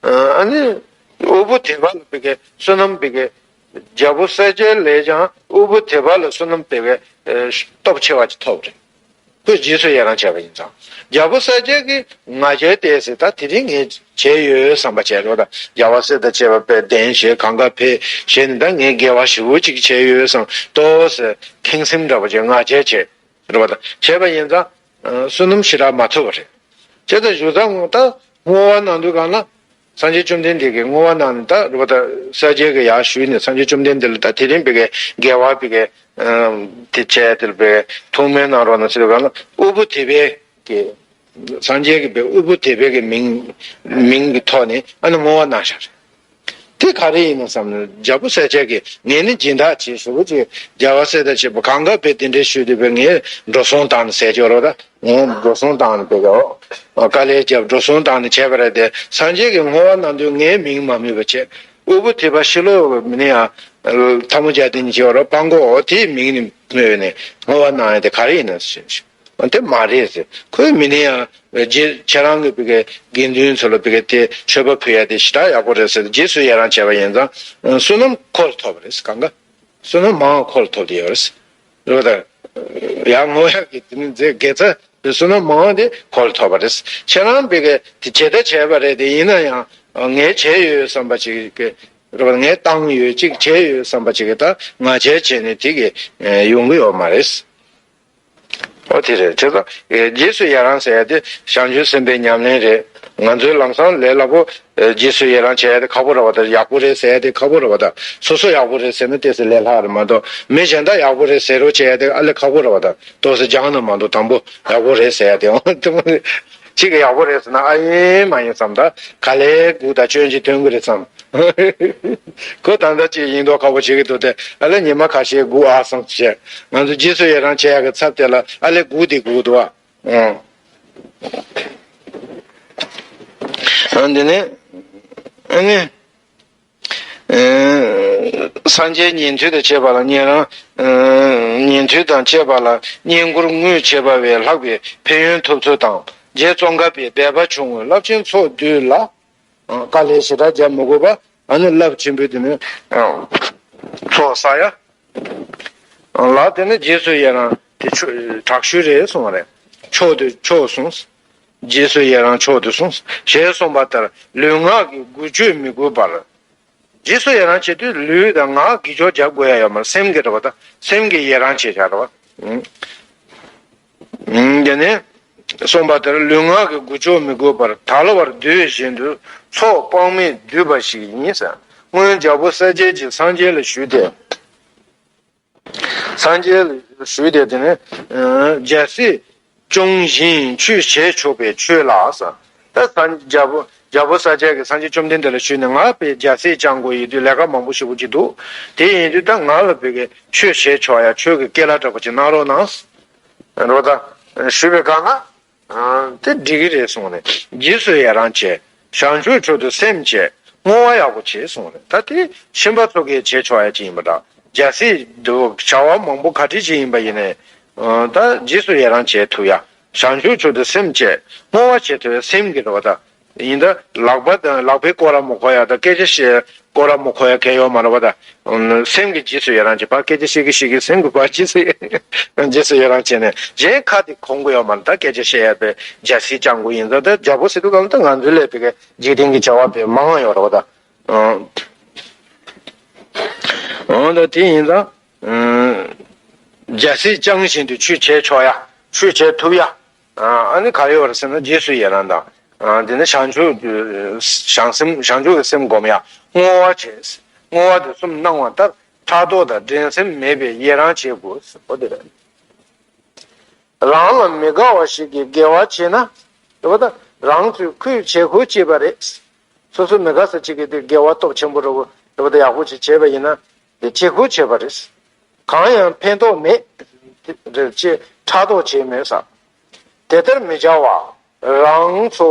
ཨ་ནི་དབུལ་པོ་དད་པ་ལ་བི་གའི་བསོད་ནམས་བི་གའི་རྒྱལ་པོ་གསལ་རྒྱལ་ལས་ཀྱང་དབུལ་པོ་དད་པ་ལ་བསོད་ནམས་བི་གའི་ཨེ་སྟོབས་ཆེ་བ་ཅིག་ཐོབ་རེད། ཁོས་རྗེས་སུ་ཡི་རང་བྱས་པ་ཡིན་ཙང་། རྒྱལ་པོ་གསལ་རྒྱལ་གྱིས་ང་རྒྱལ་བལྟས་ཟེར། ད་དེ་རིང་ངས་བྱས་ཡོད་བསམ་པ་བྱས་རོགས། ད་རྒྱལ་བ་སྲས་དང་བཅས་པ་དཔེ་གདན་བཞེས་གང་ག་ཕེབས་བྱས་ནས། ད་ངས་དགེ་བ་ཞེ་པོ་ཅིག་བྱས་ཡོད་བསམ་ཏོག་ཙམ་ཁེངས་སེམས་འདྲ་པོ་བྱས་ང་རྒྱལ་བྱས་རོགས། ད་བྱས་པ་ཡིན་ཙང་བསོད་ནམས་ཞེ་དྲག་མ་ཐོབ་པ་རེད། བྱས་ཙང་བཞུགས་ས་ད་བསྔོ་བ་གནང་དུས་གང་ལ། སངས་རྒྱས་བཅོམ་ལྡན་འདས་ཀྱིས་བསྔོ་བ་གནང་ནས། ད་རུ་བ་ད་གསལ་རྒྱལ་གྱིས་ཡར་ཞུས་ནས་སངས་རྒྱས་བཅོམ་ལྡན་འདས་ལ། ད་དེ་རིང་བི་གའི་དགེ་བ་བི་གའི་དེ་བྱས་དེ་བི་གའི་ཐུགས་སྨོན་གནང་རོགས་གནང་ཟེར་བའི་སྒང་ལ། དབུལ་པོ་དད་པའི་གི་སངས་རྒྱས་ཀྱིས་བི་དབུལ་པོ་དད་པའི་གི་མིང་མིང་གི་ཐོག་ནས་ཨ་ནི་བསྔོ་བ་གནང་བཞག་རེད། དེ་ག་རེ་ཡིན་ནམ་བསམ་ན། རྒྱལ་པོ་གསལ་རྒྱལ་གྱིས་ངས་ནི་སྦྱིན་བདག་བྱེད་ཞུ་བ་ཅིག་རྒྱལ་བ་སྲས་དང་བཅས་པ་གང་ག་བི་དེ་འདྲའི་ཞུས་དུས་བི་ངས་འགྲོ་སོང་བཏང་ནས་ཟེར་ཆོག་རོགས། ད། ངས་འགྲོ་སོང་བཏང་ནས་བི་གའི་དཀའ་ལས་བརྒྱབ། འགྲོ་སོང་བཏང་ནས་བྱས་པ་རེད་དེ། སངས་རྒྱས་ཀྱིས་བསྔོ་བ་གནང་དུས་ངའི་མིང་མ་སྨོས་པ་བྱས། དབུལ་པོ་དད་པ་ཕྱི་ལོགས་མི་ནི་ཡང་ཐལ་མོ་སྦྱར་དེ་ནི་བྱས་པ་རོགས། སྤྲང་པོ་འོ་དེའི་མིང་ནི་སྨོས་ནས་བསྔོ་བ་གནང་ཡ་དེ་ག་རེ་ཡིན་ན་ཞེས། དེ་མ་རེད་ཟེར། ཁོའི་མི་ནི་ཡང་རྗེ་ཁྱེད་རང་གི་བི་གའི་དགེ་འདུན་ཚོ་ལ་བི་གའི་དེ་མཆོད་པ་ཕུལ་ཡ་དེ་ཞེ་དྲག་ཡག་པོ་རེད་ཟེར། རྗེས་སུ་ཡི་རང་བྱས་པ་ཡིན་ཙང་བསོད་ནམས་ཁོ་ལ་ཐོབ་པ་རེད་གང་ག་བསོད་ནམས་མང་བ་ཁོ་ལ་ཐོབ་བསྡད་ཡོད་རེད། རེད་པ། ད་ཡར་བསྔོ་ཡག་གི་དེ་ནི་རྫས་དགེ་རྩ་བསོད་ནམས་མང་བ་དེ་ཁོ་ལ་ཐོབ་པ་རེད། ཁྱེད་རང་བི་གའི་དེ་བྱེད་ད་བྱས་པ་རེད་དེ། ཡིན་ན་ཡང་ངས་བྱས་ཡོད་བསམ་པ་ཅིག་གི་རེད་པ། ངས་བཏང་ཡོད་ཅིག་བྱས་ཡོད་བསམ་པ་ཅིག་གི་ད་ང་རྒྱལ་བྱས་ནས་དེ་གི་ཡོང་གི་ཡོད་མ་རེད། ཨོ་དེ་རེད། དེ་ད་རྗེས་སུ་ཡི་རང་ཟེར་ཡ་དེ་བྱང་ཆུབ་སེམས་དཔའི་ཉམས་ལེན་རེད། ང་ཚོའི་ལམ་སང་ལས་སླ་པོ། རྗེས་སུ་ཡི་རང་བྱས་ཏེ་ཁག་པོ་རེད་པ། ད་ཡག་པོ་རེད་ཟེར་ཏེ་ཁག་པོ་རེད་པ། ད་སོ་སོ་ཡག་པོ་རེད་ཟེར་ན་ཏོག་ཙམ་ལས་སླ་རེད་མ་གཏོགས། མི་གཞན་དག་ཡག་པོ་རེད་ཟེར་རོགས་བྱས་ཏེ་ཨ་ལས་ཁག་པོ་རེད་པ། ད་ཏོག་ཙམ་སྦྱངས་ན་མ་གཏོགས་དང་པོ་ཡག་པོ་རེད་ཟེར་ཡ་དེ་འོང་དེ་མོ་རེད། གཅིག་གིས་ཡག་པོ་རེད་ཟེར་ན་ཨ་ཡིན་མ་ཡིན་བསམ། ད་ག་ལས་སྒུག་ད་སྐྱོན་ཅིག་ཐོན་གི་རེད་བསམ། ཁོ་ད་ལྟ་ཅིག་ཡིན་མདོག་ཁ་པོ་བྱེད་གི་འདུག་སྟེ། ཨ་ལས་ཉི་མ་ཁ་ཤས་སྒུག་ཨ་བསམ་བྱས། ང་ཚོ་རྗེས་སུ་ཡི་རང་བྱེད་ཡག་གི་ཚབ་དེ་ལ་ཨ་ལས་སྒུག་དེ་སྒུག་འདུག་ཨ། ཨང་། འདི་ནི་ཨ་ནི་སངས་རྒྱས་ཉན་ཐོས་དང་བཅས་པ་ལ་ཉན་རང་། ཉན་ཐོས་དང་བཅས་པ་ལ་བསྙེན་བཀུར་དངོས་བྱེད་པ་བས་ལྷག་པའི་ཕན་ཡོན་ཐོབ་ཚུལ་དང་། རྗེ་ཙོང་ཁ་པས་འབད་པ་བྱུང་བའི་རླབས་ཆེན་ཚོགས་འདུས་ལ། ཨ། དཀའ་ལས་ཞེ་དྲག་རྒྱག་མི་དགོས་པ། ཨ་ནི་རླབས་ཆེན་པོའི་དེ་ནི་ཚོགས་བསགས་ཡ་ལ་དེ་ནི་རྗེས་སུ་ཡི་རང་དེ་ཆོ་དྲག་ཤོས་རེད་གསུངས་པ་རེད། མཆོག་ཏུ་མཆོག་གསུངས། རྗེས་སུ་ཡི་རང་མཆོག་ཏུ་གསུངས། ཞེས་གསུངས་པ་ལྟར་ལུས་ངག་གི་འགུལ་སྐྱོད་མི་དགོས་པར། རྗེས་སུ་ཡི་རང་བྱེད་དུས་ལུས་དང་ངག་གི་སྐྱོར་རྒྱག་དགོས་ཡ་ཡོད་མ་རེད། སེམས་ཀྱི་རེད་པ། ད་སེམས་ཀྱི་ཡི་རང་བྱེད་བྱ་རེད་པ། ཨུང་། ཨུང་། དེ་ནས་གསུངས་པ་ལྟར་ལུས་ངག་གི་འགུལ་སྐྱོད་མི་དགོས་པར་དལ་བར་སྡོད་བཞིན་དུ་ཚོགས་དཔག་མེད་འདུས་པ་ཞིག་ཡིན་ཟེར། སྔོན་རྒྱལ་པོ་གསལ་རྒྱལ་གྱིས་སངས་རྒྱས་ལ་ཞུས་ཏེ། སངས་རྒྱས་ལ་ཞུས་ཏེ་དེ་ནས་རྒྱལ་སྲིད་སྐྱོང་བཞིན་ཆོས་བྱེད་ཆོག་པའི་ཆོས་ལ་ཟེར། ད་སངས་རྒྱལ་པོ་རྒྱལ་པོ་གསལ་རྒྱལ་གྱིས་སངས་རྒྱས་བཅོམ་ལྡན་འདས་ལ་ཞུས་ནས་ང་བི་རྒྱལ་སྲིད་སྐྱོང་དགོས་ཡོད་དུས་ལས་ཀ་མང་པོ་ཞེ་པོ་ཅིག་འདུག་དེ་ཡིན་དུས་ད་ང་ལ་བི་གའི་ཆོས་བྱེད་ཆོག་ཡ་ཆོས་ཀྱི་སྐལ་བ་འདྲ་པོ་ཅིག་གནང་རོགས་གནང་ཟེར་རོགས་ད་ཞུས་པའི་སྒང་ལ། ཨ། དེ་འགྲིག་གི་རེད་གསུངས་ནས་རྗེས་སུ་ཡི་རང་བྱས། བྱང་ཆུབ་མཆོག་ཏུ་སེམས་བསྐྱེད། བསྔོ་བ་ཡག་པོ་བྱེད་གསུངས་ནས། ད་དེ་ཤན་པ་ཚོ་གིས་བྱེད་ཆོག་ཡ་ཅིག་ཡིན་པ་འདྲ། རྒྱལ་སྲིད་དུ་བྱ་བ་མང་པོ་ག་འདྲ་ཅིག་ཡིན་པ་ཡིན་ནའི། ཨ། ད་རྗེས་སུ་ཡི་རང་བྱེད་ཐུབ་ཡ། བྱང་ཆུབ་མཆོག་ཏུ་སེམས་བསྐྱེད། བསྔོ་བ་བྱེད་ཐུབ་ཡ་སེམས་ཀྱི་རེད་པ་ད། ཡིན་ད་ལག་པ་དང་ལག་པས་སྐོར་ར་མི་འཁོར་ཡ་ད་སྐད་ཆ་བཤད་སྐོར་ར་མི་འཁོར་ཡ་གལ་ཡོད་མ་རེད་པ་ད། སེམས་ཀྱི་རྗེས་སུ་ཡི་རང་བྱེད་པ། སྐད་ཆ་བཤད་ཀྱི་བཤད་ཀྱི་སེམས་ཀྱི་ཕར་རྗེས་སུ་རྗེས་སུ་ཡི་རང་བྱས་ནས་གཞན་ཁ་དེ་གོང་གི་ཡོད་མ་རེད། ད་སྐད་ཆ་བཤད་ཡ་པའི་རྒྱལ་སྲིད་སྐྱོང་དགོས་ཡིན་ད། ད་རྒྱལ་པོ་ཟེར་དུས་གང་ལ་ད་ང་ཚོའི་ལས་པའི་འཇིག་རྟེན་གྱི་བྱ་བ་པའི་མང་ཡོད་རེད་པ་ད། འོ་ད་དེ་ཡིན་ད། རྒྱལ་སྲིད་སྐྱོང་བཞིན་དུ་ཆོས་བྱེད་ཆོག་ཡ། ཆོས་བྱེད་ཐུབ་ཡ། ཨ་ནི་ག་རེ་ཡོད་རེད་ཟེར་ན་རྗེས་སུ་ཡི་རང་དང་། དེ་ནས་བྱང་ཆུབ་བྱང་སེམས་བྱང་ཆུབ་ཀྱི་སེམས་སྒོམ་ཡ། བསྔོ་བ་བྱེད། བསྔོ་བ་དེ་གསུམ་གནང་བ་ལྟར། ཕྲག་དོག་དང་འགྲན་སེམས་མེད་པའི་ཡི་རང་བྱེད་དགོས། འོ་དེ་རེད། རང་ལ་མི་དགའ་བ་ཞིག་གིས་དགེ་བ་བྱས་ན། རེད་པ་ད། རང་ཚོས་ཁོས་བྱེད་དགོས་བྱས་པ་རེད། སོ་སོ་མི་དགའ་ས་ཅིག་གིས་དེ་དགེ་བ་སྟོབས་ཆེན་པོ་རེད་པ་ད། ཡག་པོ་ཅིག་བྱས་པ་ཡིན་ན་དེ་བྱེད་དགོས་བྱས་པ་རེད། གང་ཡང་ཕན་ཐོགས་མེད། རེད་ཅེས་ཕྲག་དོག་བྱས་མེད་ས། དེ་ལྟར་མི་བྱ་བར། རང་ཚོ་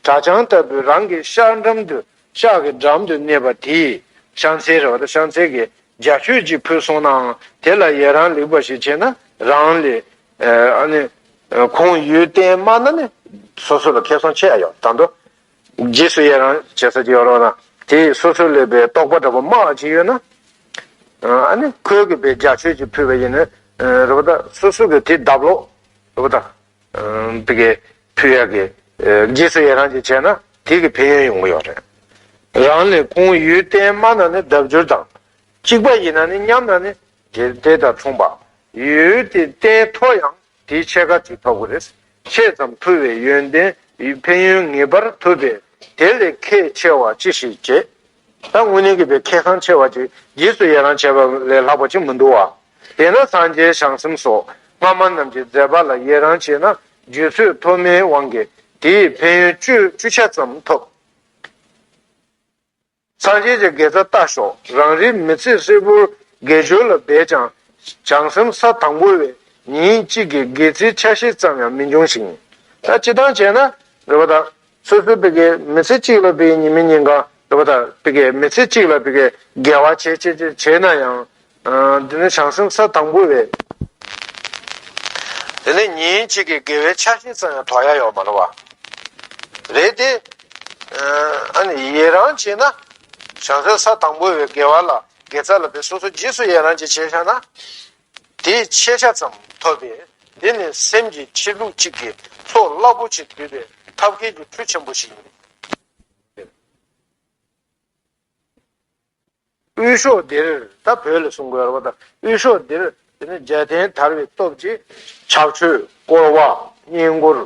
གྲྭ་ཆང་ལྟ་བུའི་རང་གི་ཤག་འགྲམ་དུ་ཤག་གི་འགྲམ་དུ་གནས་པ་དེས་ཤག་མཚལ་རེད་པ་ད། ཤག་མཚལ་གྱི་རྒྱ་མཆོད་ཅིག་ཕུལ་སོང་ནའང་དེ་ལ་ཡི་རང་ལེགས་པ་ཞིག་བྱས་ན་རང་ལས་ཨ་ནི་ཁོང་ཡོན་ཏན་དམའ་ན་ནི་སོ་སོ་ལ་ཁེ་བཟང་ཆེ་ཡ་ཡོད། ད་དུང་རྗེས་སུ་ཡི་རང་བྱེད་ས་ཅིག་ཡོད་རོགས་ན་དེས་སོ་སོ་ལས་པའི་རྟོགས་པ་འདྲ་པོ་དམའ་བ་ཅིག་ཡོད་ན་ཨ་ནི་ཁོས་གི་པའི་རྒྱ་མཆོད་ཅིག་ཕུལ་བ་ཡིན་ན་རེད་པ་ད། སོ་སོ་གི་དེ་བརྡབ་ལོག་རེད་པ་ད། དེ་གའི་ཕུལ་ཡག་གི་རྗེས་སུ་ཡི་རང་ཅིག་བྱས་ན་དེ་གི་ཕན་ཡོན་ཡོང་གི་ཡོད་རེད། རང་ལས་ཁོང་ཡོན་ཏན་དམའ་ན་ནི་ལྡབ་འགྱུར་དང་། གཅིག་པ་ཡིན་ན་ནི་མཉམ་ན་ནི་དེ་དེ་དང་མཚུངས་པ། ཡོན་ཏན་མཐོ་ཡང་དེའི་ཕྱེད་ཀ་ཅིག་ཐོབ་ཀྱི་རེད། ཆེ་ཙམ་ཕུལ་བའི་ཡོན་ཏན་ཕན་ཡོན་ངེས་པར་ཐོབ་པས་དེ་ལས་ཁས་ཆེ་བ་ཅི་ཞིག་བྱེད། ད་དངོས་གནས་ཀྱི་པའི་ཁེ་བཟང་ཆེ་བ་ཅིག་རྗེས་སུ་ཡི་རང་བྱས་པ་ལས་ལྷག་པ་ཅིག་མི་འདུག་བ། དེས་ན་སངས་རྒྱས་བྱང་སེམས་སོགས་སྔ་མ་རྣམས་ཀྱི་མཛད་པ་ལ་ཡི་རང་བྱས་ན་རྗེས་སུ་ཐོག་མའི་དབང་གིས་དེའི་ཕན་ཡོན་བཅུ་བཅུ་ཆ་ཙམ་ཐོབ། སངས་རྒྱས་ཀྱི་དགེ་རྩ་ལྟ་ཞོག་རང་རིགས་མི་ཚེ་ཧྲིལ་པོར་དགེ་སྦྱོར་ལ་འབད་ཀྱང་བྱང་སེམས་ས་དང་པོ་བས་ཉིན་གཅིག་གི་དགེ་ཚེའི་ཆ་ཤས་ཙམ་ཡང་མི་འབྱུང་ཞིང་། ད་སྤྱིར་བཏང་བྱས་ན་རེད་པ་ད། སོ་སོའི་བི་གའི་མི་ཚེ་གཅིག་ལ་བི་གའི་ཉི་མའི་ཉིན་གང་རེད་པ་ད། བི་གའི་མི་ཚེ་གཅིག་ལ་བི་གའི་དགེ་བ་བྱེད་བྱེད་བྱེད་བྱས་ན་ཡང་། འདི་ནི་བྱང་སེམས་ས་དང་པོ་བས། དེ་ནས་ཉིན་གཅིག་གི་དགེ་བའི་ཆ་ཤས་ཙམ་ཡང་དོར་ཡ་ཡོད་མ་རེད་བ། རེད་དེ། ཨ་ནི་ཡི་རང་བྱས་ན། བྱང་སེམས་ས་དང་པོ་བས་དགེ་བ་ལ་དགེ་རྩ་ལ་བས་སོ་སོ་རྗེས་སུ་ཡི་རང་ཅིག་བྱས་བཞག་ན། དེའི་ཕྱེད་ཆ་ཙམ་ཐོབ་པས་དེ་ནི་སེམས་ཀྱི་ཆེ་ལུགས་གཅིག་གི་ཚོགས་རླབས་པོ་ཆེ་བསྡུས་པའི་ཐབས་མཁས་ཀྱི་མཐུ་ཆེན་པོ་ཞིག་ཡིན། དབུས་ཕྱོགས་འདིར་ད་བོད་ལ་གསུང་དགོས་རེད་པ་ད། དབུས་ཕྱོགས་འདིར་དེ་ནི་རྒྱལ་བསྟན་དར་བའི་སྟོབས་ཀྱིས་ཕྱག་མཆོད་བསྐོར་བ་བསྙེན་བཀུར་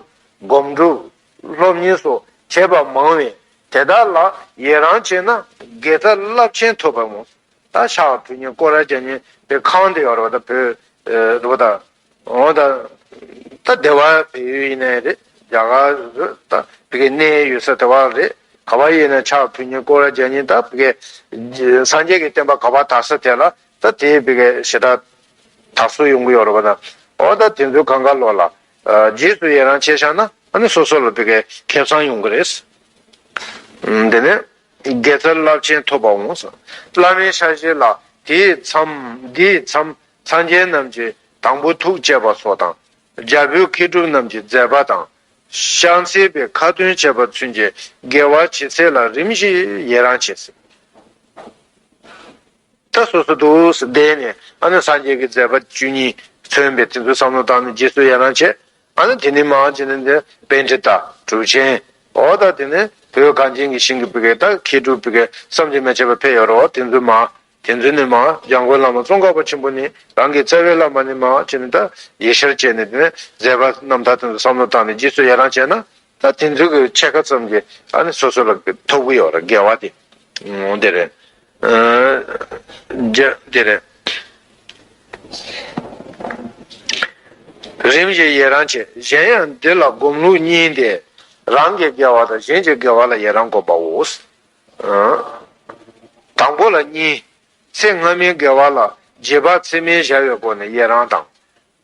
སྒོམ་སྒྲུབ་སློབ་གཉེར་སོགས་བྱེད་པ་མང་བས་དེ་དག་ལ་ཡི་རང་བྱས་ན་དགེ་རྩ་རླབས་ཆེན་ཐོབ་པ་མོ། ད་ཕྱག་ཕུལ་མཁན་སྐོར་ར་རྒྱག་མཁན་དེ་ཁང་དེ་ཡོད་རེད་པ་ད། བོད་རེད་པ་ད། འོ་ད། ད་སྡེ་བ་བལ་ཡུལ་ཡིན་ནའི་རེད། རྒྱ་གར་རེད་ད། བི་གའི་གནས་ཡོད་ས་སྡེ་བ་རེད། ག་བ་ཡིན་ན་ཕྱག་ཕུལ་མཁན་སྐོར་ར་རྒྱག་མཁན་ད་བི་གའི་སངས་རྒྱས་ཀྱི་བསྟན་པ་ག་བ་དར་ས་དེ་ལ་ད་དེའི་བི་གའི་ཞེ་དྲག་དར་སྲོལ་ཡོང་གི་ཡོད་རེད་པ་ད། འོ་ད་དེ་ཚོའི་གང་ག་ལོ་ལ་རྗེས་སུ་ཡི་རང་བྱས་བཞག་ན་ཨ་ནི་སོ་སོ་ལ་བི་གའི་ཁེ་བཟང་ཡོང་གི་རེད། དེ་ནས། དགེ་རྩ་རླབས་ཆེན་ཐོབ་པ་འོང་། བླ་མའི་ཕྱག་བཞེས་ལ་དེའི་མཚམས་འདིའི་མཚམས་སངས་རྒྱས་རྣམས་ཀྱི་དང་པོ་ཐུགས་བསྐྱེད་པ་སོགས་དང་། རྒྱལ་པོའི་མཁས་གྲུབ་རྣམས་ཀྱི་མཛད་པ་དང་། ཕྱག་འཚལ་བའི་ཁ་ཏོན་བྱས་པ་ཚུན་གྱི་དགེ་བ་ཇི་སྲིད་ལ་རིམ་བཞིན་ཡི་རང་བྱེད། ད་སོ་སོ་འདུག་སེ་བསྡད་ནས་ཨ་ནི་སངས་རྒྱས་ཀྱི་མཛད་པ་བཅུ་གཉིས་མཚོན་པའི་དེ་ཚོའི་བསམ་བློ་བཏང་ནས་རྗེས་སུ་ཡི་རང་བྱེད། ཨ་ནི་དེ་ནི་མ་ཇི་ནི་འདི་པཎྜི་ཏ་གྲུབ་ཆེན། འོ་ད་དེ་ནི་བོད་གངས་ཅན་གྱི་ཞིང་གི་བི་གའི་ད་མཁས་གྲུབ་བི་གའི་བསམ་གྱིས་མི་ཁྱབ་པ་ཕེབས་ཡོད་རེད། དེ་ཚོའི་མ་དེ་ཚོའི་ནི་མ་འཇམ་མགོན་བླ་མ་ཙོང་ཁ་པ་ཆེན་པོ་ནི་རང་གི་རྩ་བའི་བླ་མ་ནི་མ་ཇི་ནི་ད་ཡིད་ཤར་བྱས་ནས་དེ་ནི་མཛད་པ་རྣམ་ཐར་དེ་ཚོ་བསམ་བློ་བཏང་ནས་རྗེས་སུ་ཡི་རང་བྱས་ན། ད་དེ་ཚོའི་གི་ཕྱེད་ཀ་ཙམ་གྱི་ཨ་ནི་སོ་སོ་ལ་གི་ཐོབ་གི་ཡོད་རེད། དགེ་བ་དེ། འོ་དེ་རེད། ཨ། རྒྱ་དེ་རེད། རིམ་བཞིན་ཡི་རང་བྱེད། གཞན་ཡང་འདི་ལ་སྒོམ་ལུགས་གཉིས་ཏེ། རང་གི་དགེ་བ་དང་གཞན་གྱི་དགེ་བ་ལ་ཡི་རང་བསྒོམ་པའོ། ཨ། དང་པོ་ལ་གཉིས། ཚེ་སྔ་མའི་དགེ་བ་ལ་རྗེས་དཔག་ཚད་མེད་བྱ་བའི་སྒོ་ནས་ཡི་རང་དང་།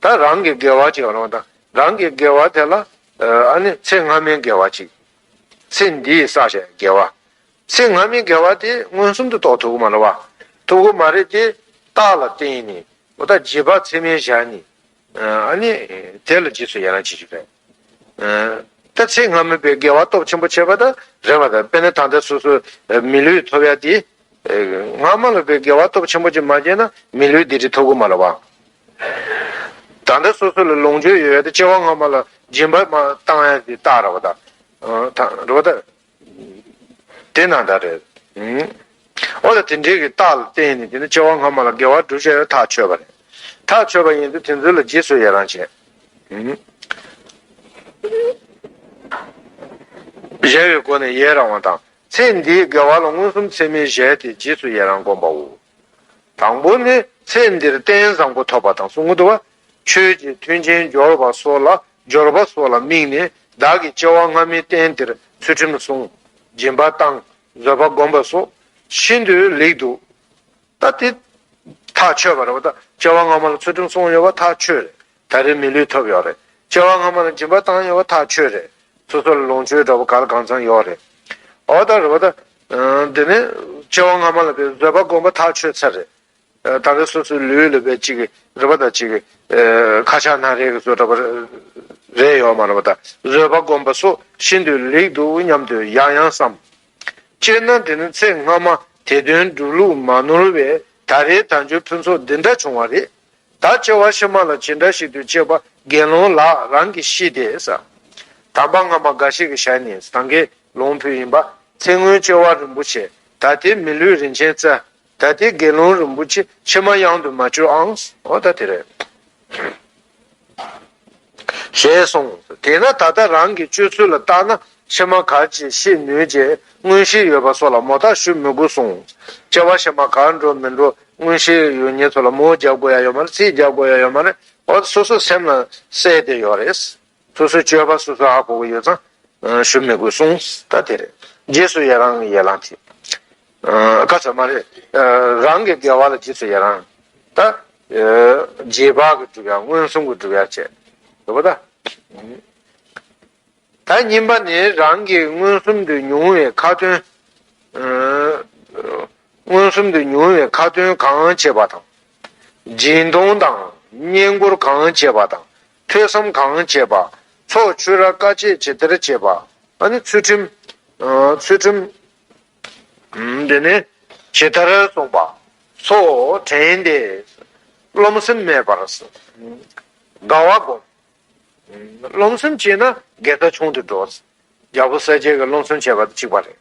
ད་རང་གི་དགེ་བ་ཅིག་ཡོང་རོགས་དང་། རང་གི་དགེ་བ་དེ་ལ་ཨ་ནི་ཚེ་སྔ་མའི་དགེ་བ་ཅིག་ཚེ་འདིའི་བསགས་བྱ་དགེ་བ། ཚེ་སྔ་མའི་དགེ་བ་དེ་མངོན་སུམ་དུ་རྟོགས་ཐུབ་ཀྱི་མ་རེད་བ། ཐུབ་ཀྱི་མ་རེད་དེ། རྟགས་ལ་བརྟེན་ནས་འོ་ད་རྗེས་དཔག་ཚད་མེད་བྱས་ནས་ཨ་ནི་དེ་ལ་རྗེས་སུ་ཡི་རང་བྱེད་རྒྱུ་རེད། ད་ཚེ་སྔ་མའི་བའི་དགེ་བ་སྟོབས་ཆེན་པོ་བྱས་པ་ད་རེད་བ། ད་དཔེར་ན་ད་ལྟ་སོ་སོ་མི་ལུས་ཐོབ་ཡ་དེ། སྔ་མ་ལ་བའི་དགེ་བ་སྟོབས་ཆེན་པོ་ཅིག་མ་བྱས་ན་མི་ལུས་འདི་འདྲ་ཐོབ་ཀྱི་མ་རེད་བ། ད་ལྟ་སོ་སོ་ལ་ལོངས་སྤྱོད་ཡོད་ཡ་དེ་སྐྱེ་བ་སྔ་མ་ལ་སྦྱིན་པ་མ་བཏང་ཡ་དེ་རྟགས་རེད་བ་ད། ད་རེད་བ་ད། དེ་ནང་ལྟར་རེད། འོ་ད་དེ་འདྲའི་གི་རྟགས་ལ་བརྟེན་ནས་དེ་ནི་སྐྱེ་བ་སྔ་མ་ལ་དགེ་བ་བསྒྲུབས་བྱས་ཡོད་ཐག་ཆོད་པ་རེད། ཐག་ཆོད་པ་ཡིན་དུས་དེ་ཚོ་ལ་རྗེས་སུ་ཡི་རང་བྱེད། བྱ་བའི་སྒོ་ནས་ཡི་རང་བ་དང་། ཚེ་འདིའི་དགེ་བ་ལ་མངོན་སུམ་ཚད་མེད་བྱས་ཏེ་རྗེས་སུ་ཡི་རང་བསྒོམ་པའོ། དང་པོ་ནི་ཚེ་འདིར་རྟེན་བཟང་པོ་ཐོབ་པ་དང་གསུང་གི་འདུག་བ། ཆོས་ཀྱི་མཐུན་རྐྱེན་སྦྱོར་བ་སོགས་ལ་སྦྱོར་བ་སོགས་ལ་དམིགས་ནས་བདག་གིས་སྐྱེ་བ་སྔ་མའི་རྟེན་འདིར་ཚུལ་ཁྲིམས་བསྲུང་། སྦྱིན་པ་བཏང་། བཟོད་པ་བསྒོམ་པ་སོགས་ཤིན་ཏུ་ལེགས་འདུག་ད་དེ་ཐག་ཆོད་པ་རེད་བ། ད་སྐྱེ་བ་སྔ་མ་ལ་ཚུལ་ཁྲིམས་བསྲུངས་ཡོད་པ་ཐག་ཆོད་རེད། ད་རེས་མི་ལུས་ཐོབ་ཡོད་རེད། སྐྱེ་བ་སྔ་མ་ལ་སྦྱིན་པ་བཏང་ཡོད་པ་ཐག་ཆོད་རེད། སོ་སོ་ལ་ལོངས་སྤྱོད་འདྲ་པོ་ག་ལ་གང་འཚམ་ཡོད་རེད། འོ་ད་རེད་བ། ད་འདི་ནི་སྐྱེ་བ་སྔ་མ་ལ་བཟོད་པ་བསྒོམ་པ་ཐག་ཆོད་ཚར་རེད། ད་རེས་སོ་སོའི་ལུས་ལ་བས་གཅིག་གི་རེད་བ། ད་གཅིག་གི་ཁ་ཆག་སྣ་རལ་གྱི་བཟོ་འདྲ་པོ་རེད་ཡོད་མ་རེད་བ། ད་བཟོད་པ་བསྒོམ་པ་སོགས་ཤིན་ཏུ་ལེགས་འདུག་སྙམ་དུ་ཡང་ཡང་བསམ། སྤྱིར་ན་དེ་ནི་ཚེ་སྔ་མ་དེ་དོན་སྒྲུབ་ལུགས་མ་ནོར་བས་ད་རེས་དལ་འབྱོར་ཕུན་ཚོགས་འདི་འདྲ་བྱུང་བ་རེད། ད་སྐྱེ་བ་ཕྱི་མ་ལ་ཇི་འདྲ་ཞིག་ཏུ་སྐྱེ་བ་དགེ་སློང་ལགས་རང་གིས་ཤེས་ཏེ་ཟེར། དམ་པ་སྔ་མ་འགའ་ཞིག་གི་ཞལ་ནས་ད་གིན་ལུང་ཕུལ་ཡིན་པ། ཚེ་སྔོན་སྐྱེ་བ་རིན་པོ་ཆེ། ད་ལྟའི་མི་ལུས་རིན་ཆེན་རྩྭ། ད་ལྟའི་དགེ་སློང་རིན་པོ་ཆེ་ཕྱི་མ་གཡང་དུ་མ་གྱུར་ཨང་། འོ་ད་དེ་རེད། ཞེས་གསུངས། དེས་ན་ད་ལྟ་རང་གི་སྤྱོད་ཚུལ་ལ་བརྟགས་ན་ཕྱི་མ་ག་ཅི་ཤེས་ནུས་ཀྱི་མངོན་ཤེས་ཡོད་པ་སོགས་ལ་མོ་བརྟག་ཞུ་མི་དགོས་གསུངས། སྐྱེ་བ་ཕྱི་མ་གར་འགྲོ་མི་འགྲོ་མངོན་ཤེས་ཡོད་མཁན་ཚོ་ལ་མོ་རྒྱག་དགོས་ཡ་ཡོད་མ་རེད། རྩིས་རྒྱག་དགོས་ཡ་ཡོད་མ་རེད། འོ་སོ་སོ་སེམས་ལ་གསལ་བསྡད་ཡོད་རེད། སོ་སོའི་སྤྱོད་པ་སོ་སོ་ཧ་གོ་གི་ཡོད་ཙང་། ཞུ་མི་དགོས་གསུངས། ད་དེ་རེད། རྗེས་སུ་ཡི་རང་ཡི་རང་ཐེ། ཁ་ཚ་མ་རེད། རང་གི་དགེ་བ་ལ་རྗེས་སུ་ཡི་རང་། ད་རྗེས་དཔག་གི་སྒྲུབ་ཡ། མངོན་སུམ་གྱི་སྒྲུབ་ཡ་བྱས། རེད་པ་ད། ད་གཉིས་པ་ནི་རང་གི་མངོན་སུམ་དུ་མྱོང་བའི་ཁ་ཏོན། མངོན་སུམ་དུ་མྱོང་བའི་ཁ་ཏོན་གང་བྱེད་པ་དང་། སྦྱིན་གཏོང་དང་བསྙེན་བཀུར་གང་བྱེད་པ་དང་། ཐོས་བསམ་གང་བྱེད་པ། ཚོགས་ཆོས་ར་དཀའ་སྤྱད་ཇི་ལྟར་བྱེད་པ། ཨ་ནི་ཚུལ་ཁྲིམས། ཚུལ་ཁྲིམས། འདི་ནི་ཇི་ལྟར་བསྲུངས་པ། སོགས་དྲན་ཏེ། རློམ་སེམས་མེད་པར། དགའ་བ་སྒོམ། རློམ་སེམས་བྱས་ན་དགེ་རྩ་ཆུང་དུ་འགྲོ། རྒྱལ་པོ་གསལ་རྒྱལ་གྱིས་རློམ་སེམས་བྱས་པ་དང་གཅིག་པ་རེད།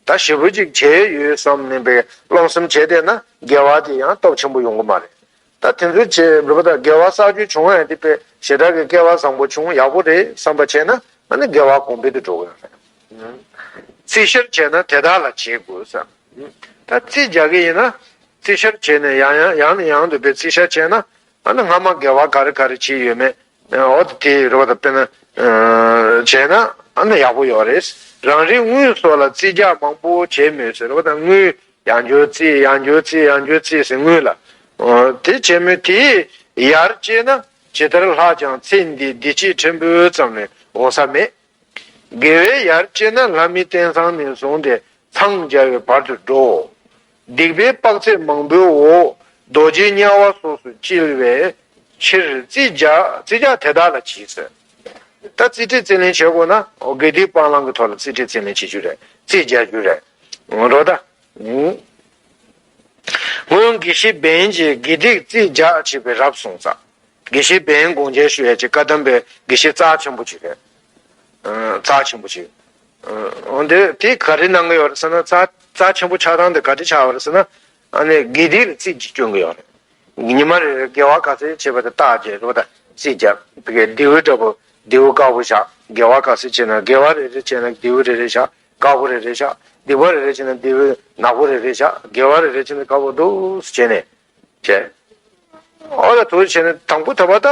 ད་ཞེ་པོ་ཅིག་བྱས་ཡོད་བསམ་ནས་པའི་རློམ་སེམས་བྱས་བསྡད་ན་དགེ་བ་དེ་ཡང་སྟོབས་ཆེན་པོ་ཡོང་གི་མ་རེད། ད་དེ་ཚོ་བྱས་རེད་པ། ད་དགེ་བ་བསགས་རྒྱུ་བྱུང་ཡང་དེ་པའི་ཞེ་དྲག་གི་སྐལ་བ་བཟང་པོ་བྱུང་ཡག་པོ་རེད་བསམ་པ་བྱས་ན་ཨ་ནི་དགེ་བ་གོང་འཕེལ་དུ་འགྲོ་གི་ཡོད་རེད། རྩིས་བཤེར་བྱས་ན་དེ་དག་ལ་བྱེད་དགོས་ཟེར། ད་རྩིས་རྒྱག་གི་ཡིན་ན་རྩིས་བཤེར་བྱས་ནས་ཡང་ཡང་ཡང་ནས་ཡང་དུ་པའི་རྩིས་བཤེར་བྱས་ན་ཨ་ནི་སྔ་མ་དགེ་བ་ག་རེ་ག་རེ་བྱས་ཡོད་མེད། འོ་དེ་རེད་པ། ད་དཔེར་ན་བྱས་ན་ཨ་ནི་ཡག་པོ་ཡོད་རེད། རང་རེའི་དངུལ་སོགས་ལ་རྩིས་རྒྱག་མང་པོ་བྱས་མོད་ཟེར་བ་དང་། དངུལ་ཡང་བསྐྱར་རྩིས། ཡང་བསྐྱར་རྩིས། ཡང་བསྐྱར་རྩིས་ཟེར་དངུལ་ལ། འོ་དེ་བྱས་མོད་དེ་ཡར་བཅད་ན་ཇི་ལྟར་ལྷག་ཀྱང་ཚེ་འདིའི་བདེ་སྐྱིད་ཕྲན་བུ་ཙམ་ལས་འོང་ས་མེད། དགེ་བས་ཡར་བཅད་ན་ལྷ་མིའི་རྟེན་བཟང་ནས་བཟུང་སྟེ་འཚང་རྒྱ་བའི་བར་དུ་འགྲོ། སྡིག་པས་དཔག་ཚད་མང་པོའི་འོག་རྡོ་རྗེ་དམྱལ་བ་སོགས་སུ་སྐྱེ་བའི་ཕྱིར་རྩིས་རྒྱག་རྩིས་རྒྱག་དེ་དག་ལ་གྱིས་ཟེར། ད་རྩིས་ཁྲའི་རྩིས་ལེན་བྱེད་དགོས་ན་འོ་དགེ་སྡིག་སྤང་བླང་གི་ཐོག་ལ་རྩིས་ཁྲའི་རྩིས་ལེན་བྱེད་རྒྱུ་རེད། རྩིས་རྒྱག་རྒྱུ་རེད། འགྲོ་ད། སྔོན་དགེ་བཤེས་འབན་གྱིས་དགེ་སྡིག་རྩིས་རྒྱག་བྱེད་པའི་རབ་གསུངས་ས། དགེ་བཤེས་འབན་དགོངས་འགྲེལ་ཞུ་ཡས་ཀྱི་བཀའ་གདམས་པའི་དགེ་བཤེས་རྩ་ཆེན་པོ་ཅིག་རེད། རྩ་ཆེན་པོ་ཅིག་འོན་ཏེ་དེ་ག་རེ་གནང་གི་ཡོད་རེད་ཟེར་ན། རྩ་རྩ་ཆེན་པོ་ཆགས་སྟངས་དེ་ག་རེ་ཆགས་པ་རེད་ཟེར་ན། ཨ་ནི་དགེ་སྡིག་ལ་རྩིས་ཀྱིས་སྐྱོན་གི་ཡོད་རེད། ཉི་མ་རེ་རེ་དགེ་བ་ག་ཚོད་བྱས་པ་དེ་བརྟག་བྱས་རེད་པ། ད་རྩིས་རྒྱག་བྱེད་ཀྱི་རེད། མདེའུ་འདྲ་པོ་མདེའུ་དཀར་པོ་བཞག་དགེ་བ་ག་ཚོད་བྱས་ན། དགེ་བ་རེ་རེ་བྱས་ན་མདེའུ་རེ་རེ་བཞག་དཀར་པོ་རེ་རེ་བཞག་སྡིག་པ་རེ་རེ་བྱས་ན་མདེའུ་ནག་པོ་རེ་རེ་བཞག་དགེ་བ་རེ་རེ་བྱས་ན་དཀར་པོ་འདུག་སེ་བྱས་ནས། བྱས། འོ་ད་དུ་བྱས་ནས་དང་པོ་ད་བར་ད།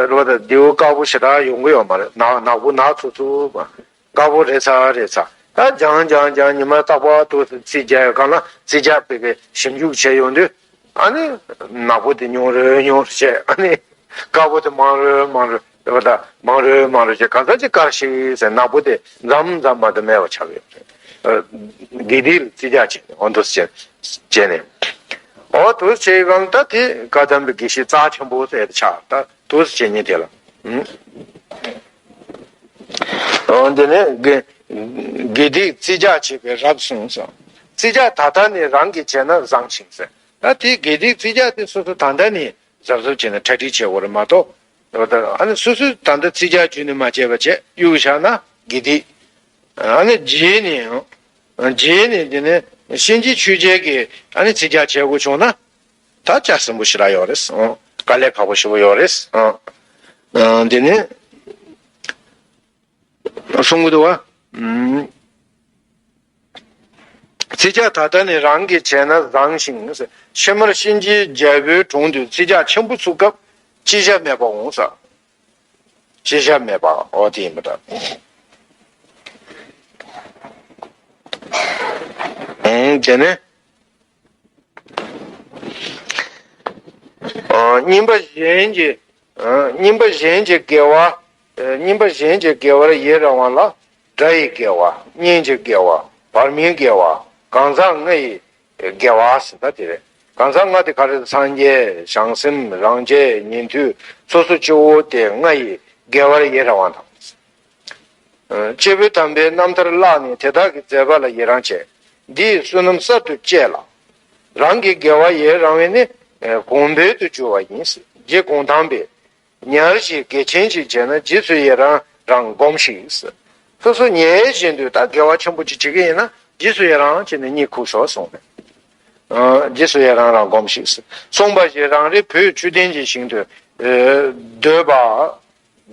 རེད་པ། ད་མདེའུ་དཀར་པོ་ཞེ་དྲག་ཡོང་གི་ཡོད་མ་རེད། ནག་ནག་པོ་ནག་ཚུབ་ཚུབ་པ། དཀར་པོ་རེད་ཚར་རེད་ཚར། ད་སྦྱང་སྦྱང་སྦྱང་ཉི་མ་རྟག་པར་དུ་རྩིས་རྒྱག་ཡོད་གང་ལ་རྩིས་རྒྱག་པའི་གི་ཞིབ་འཇུག་བྱས་ཡོང་དུས། ཨ་ནི་ནག་པོ་དེ་ཉུང་རུ་ཉུང་རུ་བྱས། ཨ་ནི་དཀར་པོ་དེ་མང་རུ་མང་རུ། རེད་པ། ད་མང་རུ་མང་རུ་བྱས། གང་ཚར་ཅིག་དཀར་ཞིག་ཟེར། ནག་པོ་དེ་མཚམས་མཚམས་མ་གཏོགས་མེད་པ་ཆགས་ཡོད་རེད། དགེ་སྡིག་ལ་རྩིས་རྒྱག་བྱས་ནས་འོ་འདུག་སེ་བྱས་ནས། འོ་འདུག་སེ་བྱས་གང་ད་དེ་བཀའ་གདམས་པའི་དགེ་བཤེས་རྩ་ཆེན་པོ་ཟེར་ཆགས། ད་འདུག་སེ་བྱས་ཉིན་དེ་ལ། འོ་འདི་ནས་དགེ་དགེ་སྡིག་རྩིས་རྒྱག་བྱེད་པའི་རབ་གསུངས་སོ། རྩིས་རྒྱག་ད་ལྟ་ནས་རང་གིས་བྱས་ན་བཟང་ཞིང་ཟེར། ད་དེ་དགེ་སྡིག་རྩིས་རྒྱག་དེ་སོ་སོ་ད་ལྟ་ནས་གཟབ་གཟབ་བྱས་ནས་གྲ་སྒྲིག་བྱེད་དགོས་རེད་མ་གཏོགས། ཨ་ནི་སོ་སོས་ད་ལྟ་རྩིས་རྒྱག་རྒྱུན་ནས་མ་བྱས་པ་བྱས་གཡུག་བཞག་ན་དགེ་སྡིག་ཨ་ནི་རྗེས་ནས། རྗེས་ནས་འདི་ནས་གཤིན་རྗེ་ཆོས་རྒྱལ་གྱིས་ཨ་ནི་རྩིས་རྒྱག་བྱེད་དགོས་བྱུང་ན། ད་ལྕགས་ཟིན་པོ་ཞེ་དྲག་ཡོད་རེད། དཀའ་ལས་ཁག་པོ་ཞེ་པོ་ཡོད་རེད། འདི་ནས་གསུང་གི་འདུག་བ། ཚིག་ཇག་ད་ལྟ་ནས་རང་གིས་བྱས་ན་བཟང་ཞིང་། ཕྱི་མར་གཤིན་རྗེའི་རྒྱལ་པོའི་དྲུང་དུ་ཚིག་ཇག་ཆེན་པོ་ཚུགས་སྐབས་ཅི་བྱ་མེད་པ་འོང་ཟེར། ཅི་བྱ་མེད་པ། འོ་དེ་ཡིན་པ་འདྲ། ཨང་། དེ་ནས། ཨ། རྙིང་པ་གཞན་གྱི། ཨ། རྙིང་པ་གཞན་གྱི་དགེ་བ། ཨ། རྙིང་པ་གཞན་གྱི་དགེ་བར་ཡི་རང་བ་ལ། དགྲ་ཡི་དགེ་བ། གཉེན་གྱི་དགེ་བ། བར་མའི་དགེ་བ། གང་ཟག་ལྔ་ཡི་དགེ་བ་ཟེར་ད་དེ་རེད། གང་ཟག་ལྔ་དེ་ག་རེ་རེད། སངས་རྒྱས། བྱང་སེམས། རང་རྒྱལ། ཉན་ཐོས། སོ་སོ་སྤྱི་བོ་དེ་ལྔ་ཡི་དགེ་བར་ཡི་རང་བ་དང་། ཨ། སྐྱེས་བུ་དམ་པའི་རྣམ་ཐར་བཀླགས་ནས་དེ་དག་གི་མཛད་པ་ལ་ཡི་རང་བྱས། འདིས་བསོད་ནམས་གསར་དུ་བསྐྱེད་ལ། རང་གི་དགེ་བ་ཡི་རང་བས་ནི། ཨ། གོང་འཕེལ་དུ་འགྱུར་བ་ཡིན། རྗེ་གུང་ཐང་པས། ཉེར་ཞིག་དགེ་ཆེན་ཞིག་བྱས་ན། རྗེས་སུ་ཡི་རང་རང་སྒོམས་ཤིག། སོ་སོ་ཉེར་བཞིན་དུ་ད་དགེ་བ་ཆེན་པོ་ཅིག་བྱེད་ཀྱི་ཡིན་ན། རྗེས་སུ་ཡི་རང་བྱས་ནས་གཉིད་ཁུག་ཤོག་གསུངས་ནས། ཨ། རྗེས་སུ་ཡི་རང་རང་སྒོམས་ཤིག། གསུངས་པ་བཞིན་རང་རེ་བོད་ཆོས་ལྡན་གྱི་ཞིང་དུ། ཨ། སྡོད་པ་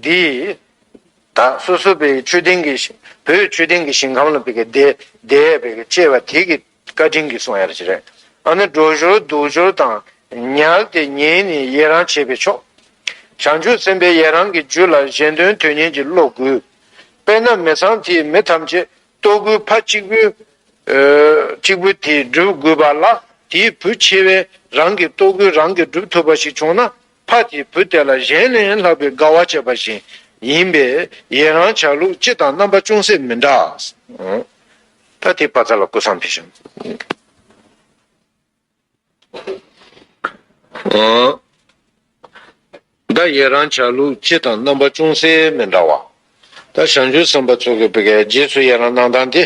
འདིས། ད་སོ་སོ་བོད་ཆོས་ལྡན་གྱི་ཞིང་། བོད་ཆོས་ལྡན་གྱི་ཞིང་ཁམས་ལ་བོད་ཀྱི་བསྡད་བསྡད་བོད་ཀྱི་སྐྱེ་བ་དེ་གི་བཀའ་དྲིན་གྱིས་གསུངས་ཡ་རེད་ཅེས་རེད། ཨ་ནི་འགྲོ་ཞོར་འདུག་ཞོར་དང་ཉལ་ཏེ་ཉལ་ནས་ཡི་རང་བྱེད་པས་ཆོག། བྱང་ཆུབ་སེམས་དཔའི་ཡི་རང་གི་རྒྱུད་ལ་གཞན་དོན་དོན་གཉེར་གྱི་བློ་དགོས། དཔེར་ན་མི་ཚང་དེའི་མི་ཐམས་ཅད་ལྟོ་གོས་ཕ་གཅིག་པུའི། ཨ། གཅིག་པུ་དེས་སྒྲུབ་དགོས་པ་ལ། དེའི་བུ་ཆེ་བས་རང་གི་ལྟོ་གོས་རང་གིས་སྒྲུབ་ཐུབ་པ་ཞིག་བྱུང་ན། ཕ་དེས་བུ་དེ་ལ་གཞན་ལས་ལྷག་པའི་དགའ་བ་བྱེད་པ་བཞིན་ཡིན་པས། ཡི་རང་བྱ་ལུགས་སྤྱི་དང་རྣམ་པ་ཅུང་ཟད་མི་འདྲ། ད་དེ་བར་ཚ་ལ་སྐུ་བསམ་ཕེབས་ཤིང་། ད་ཡི་རང་བྱ་ལུགས་སྤྱི་དང་རྣམ་པ་ཅུང་ཟད་མི་འདྲ་བ། ད་བྱང་ཆུབ་སེམས་དཔའ་ཚོ་གི་བི་གའི་རྗེས་སུ་ཡི་རང་གནང་སྟངས་དེ།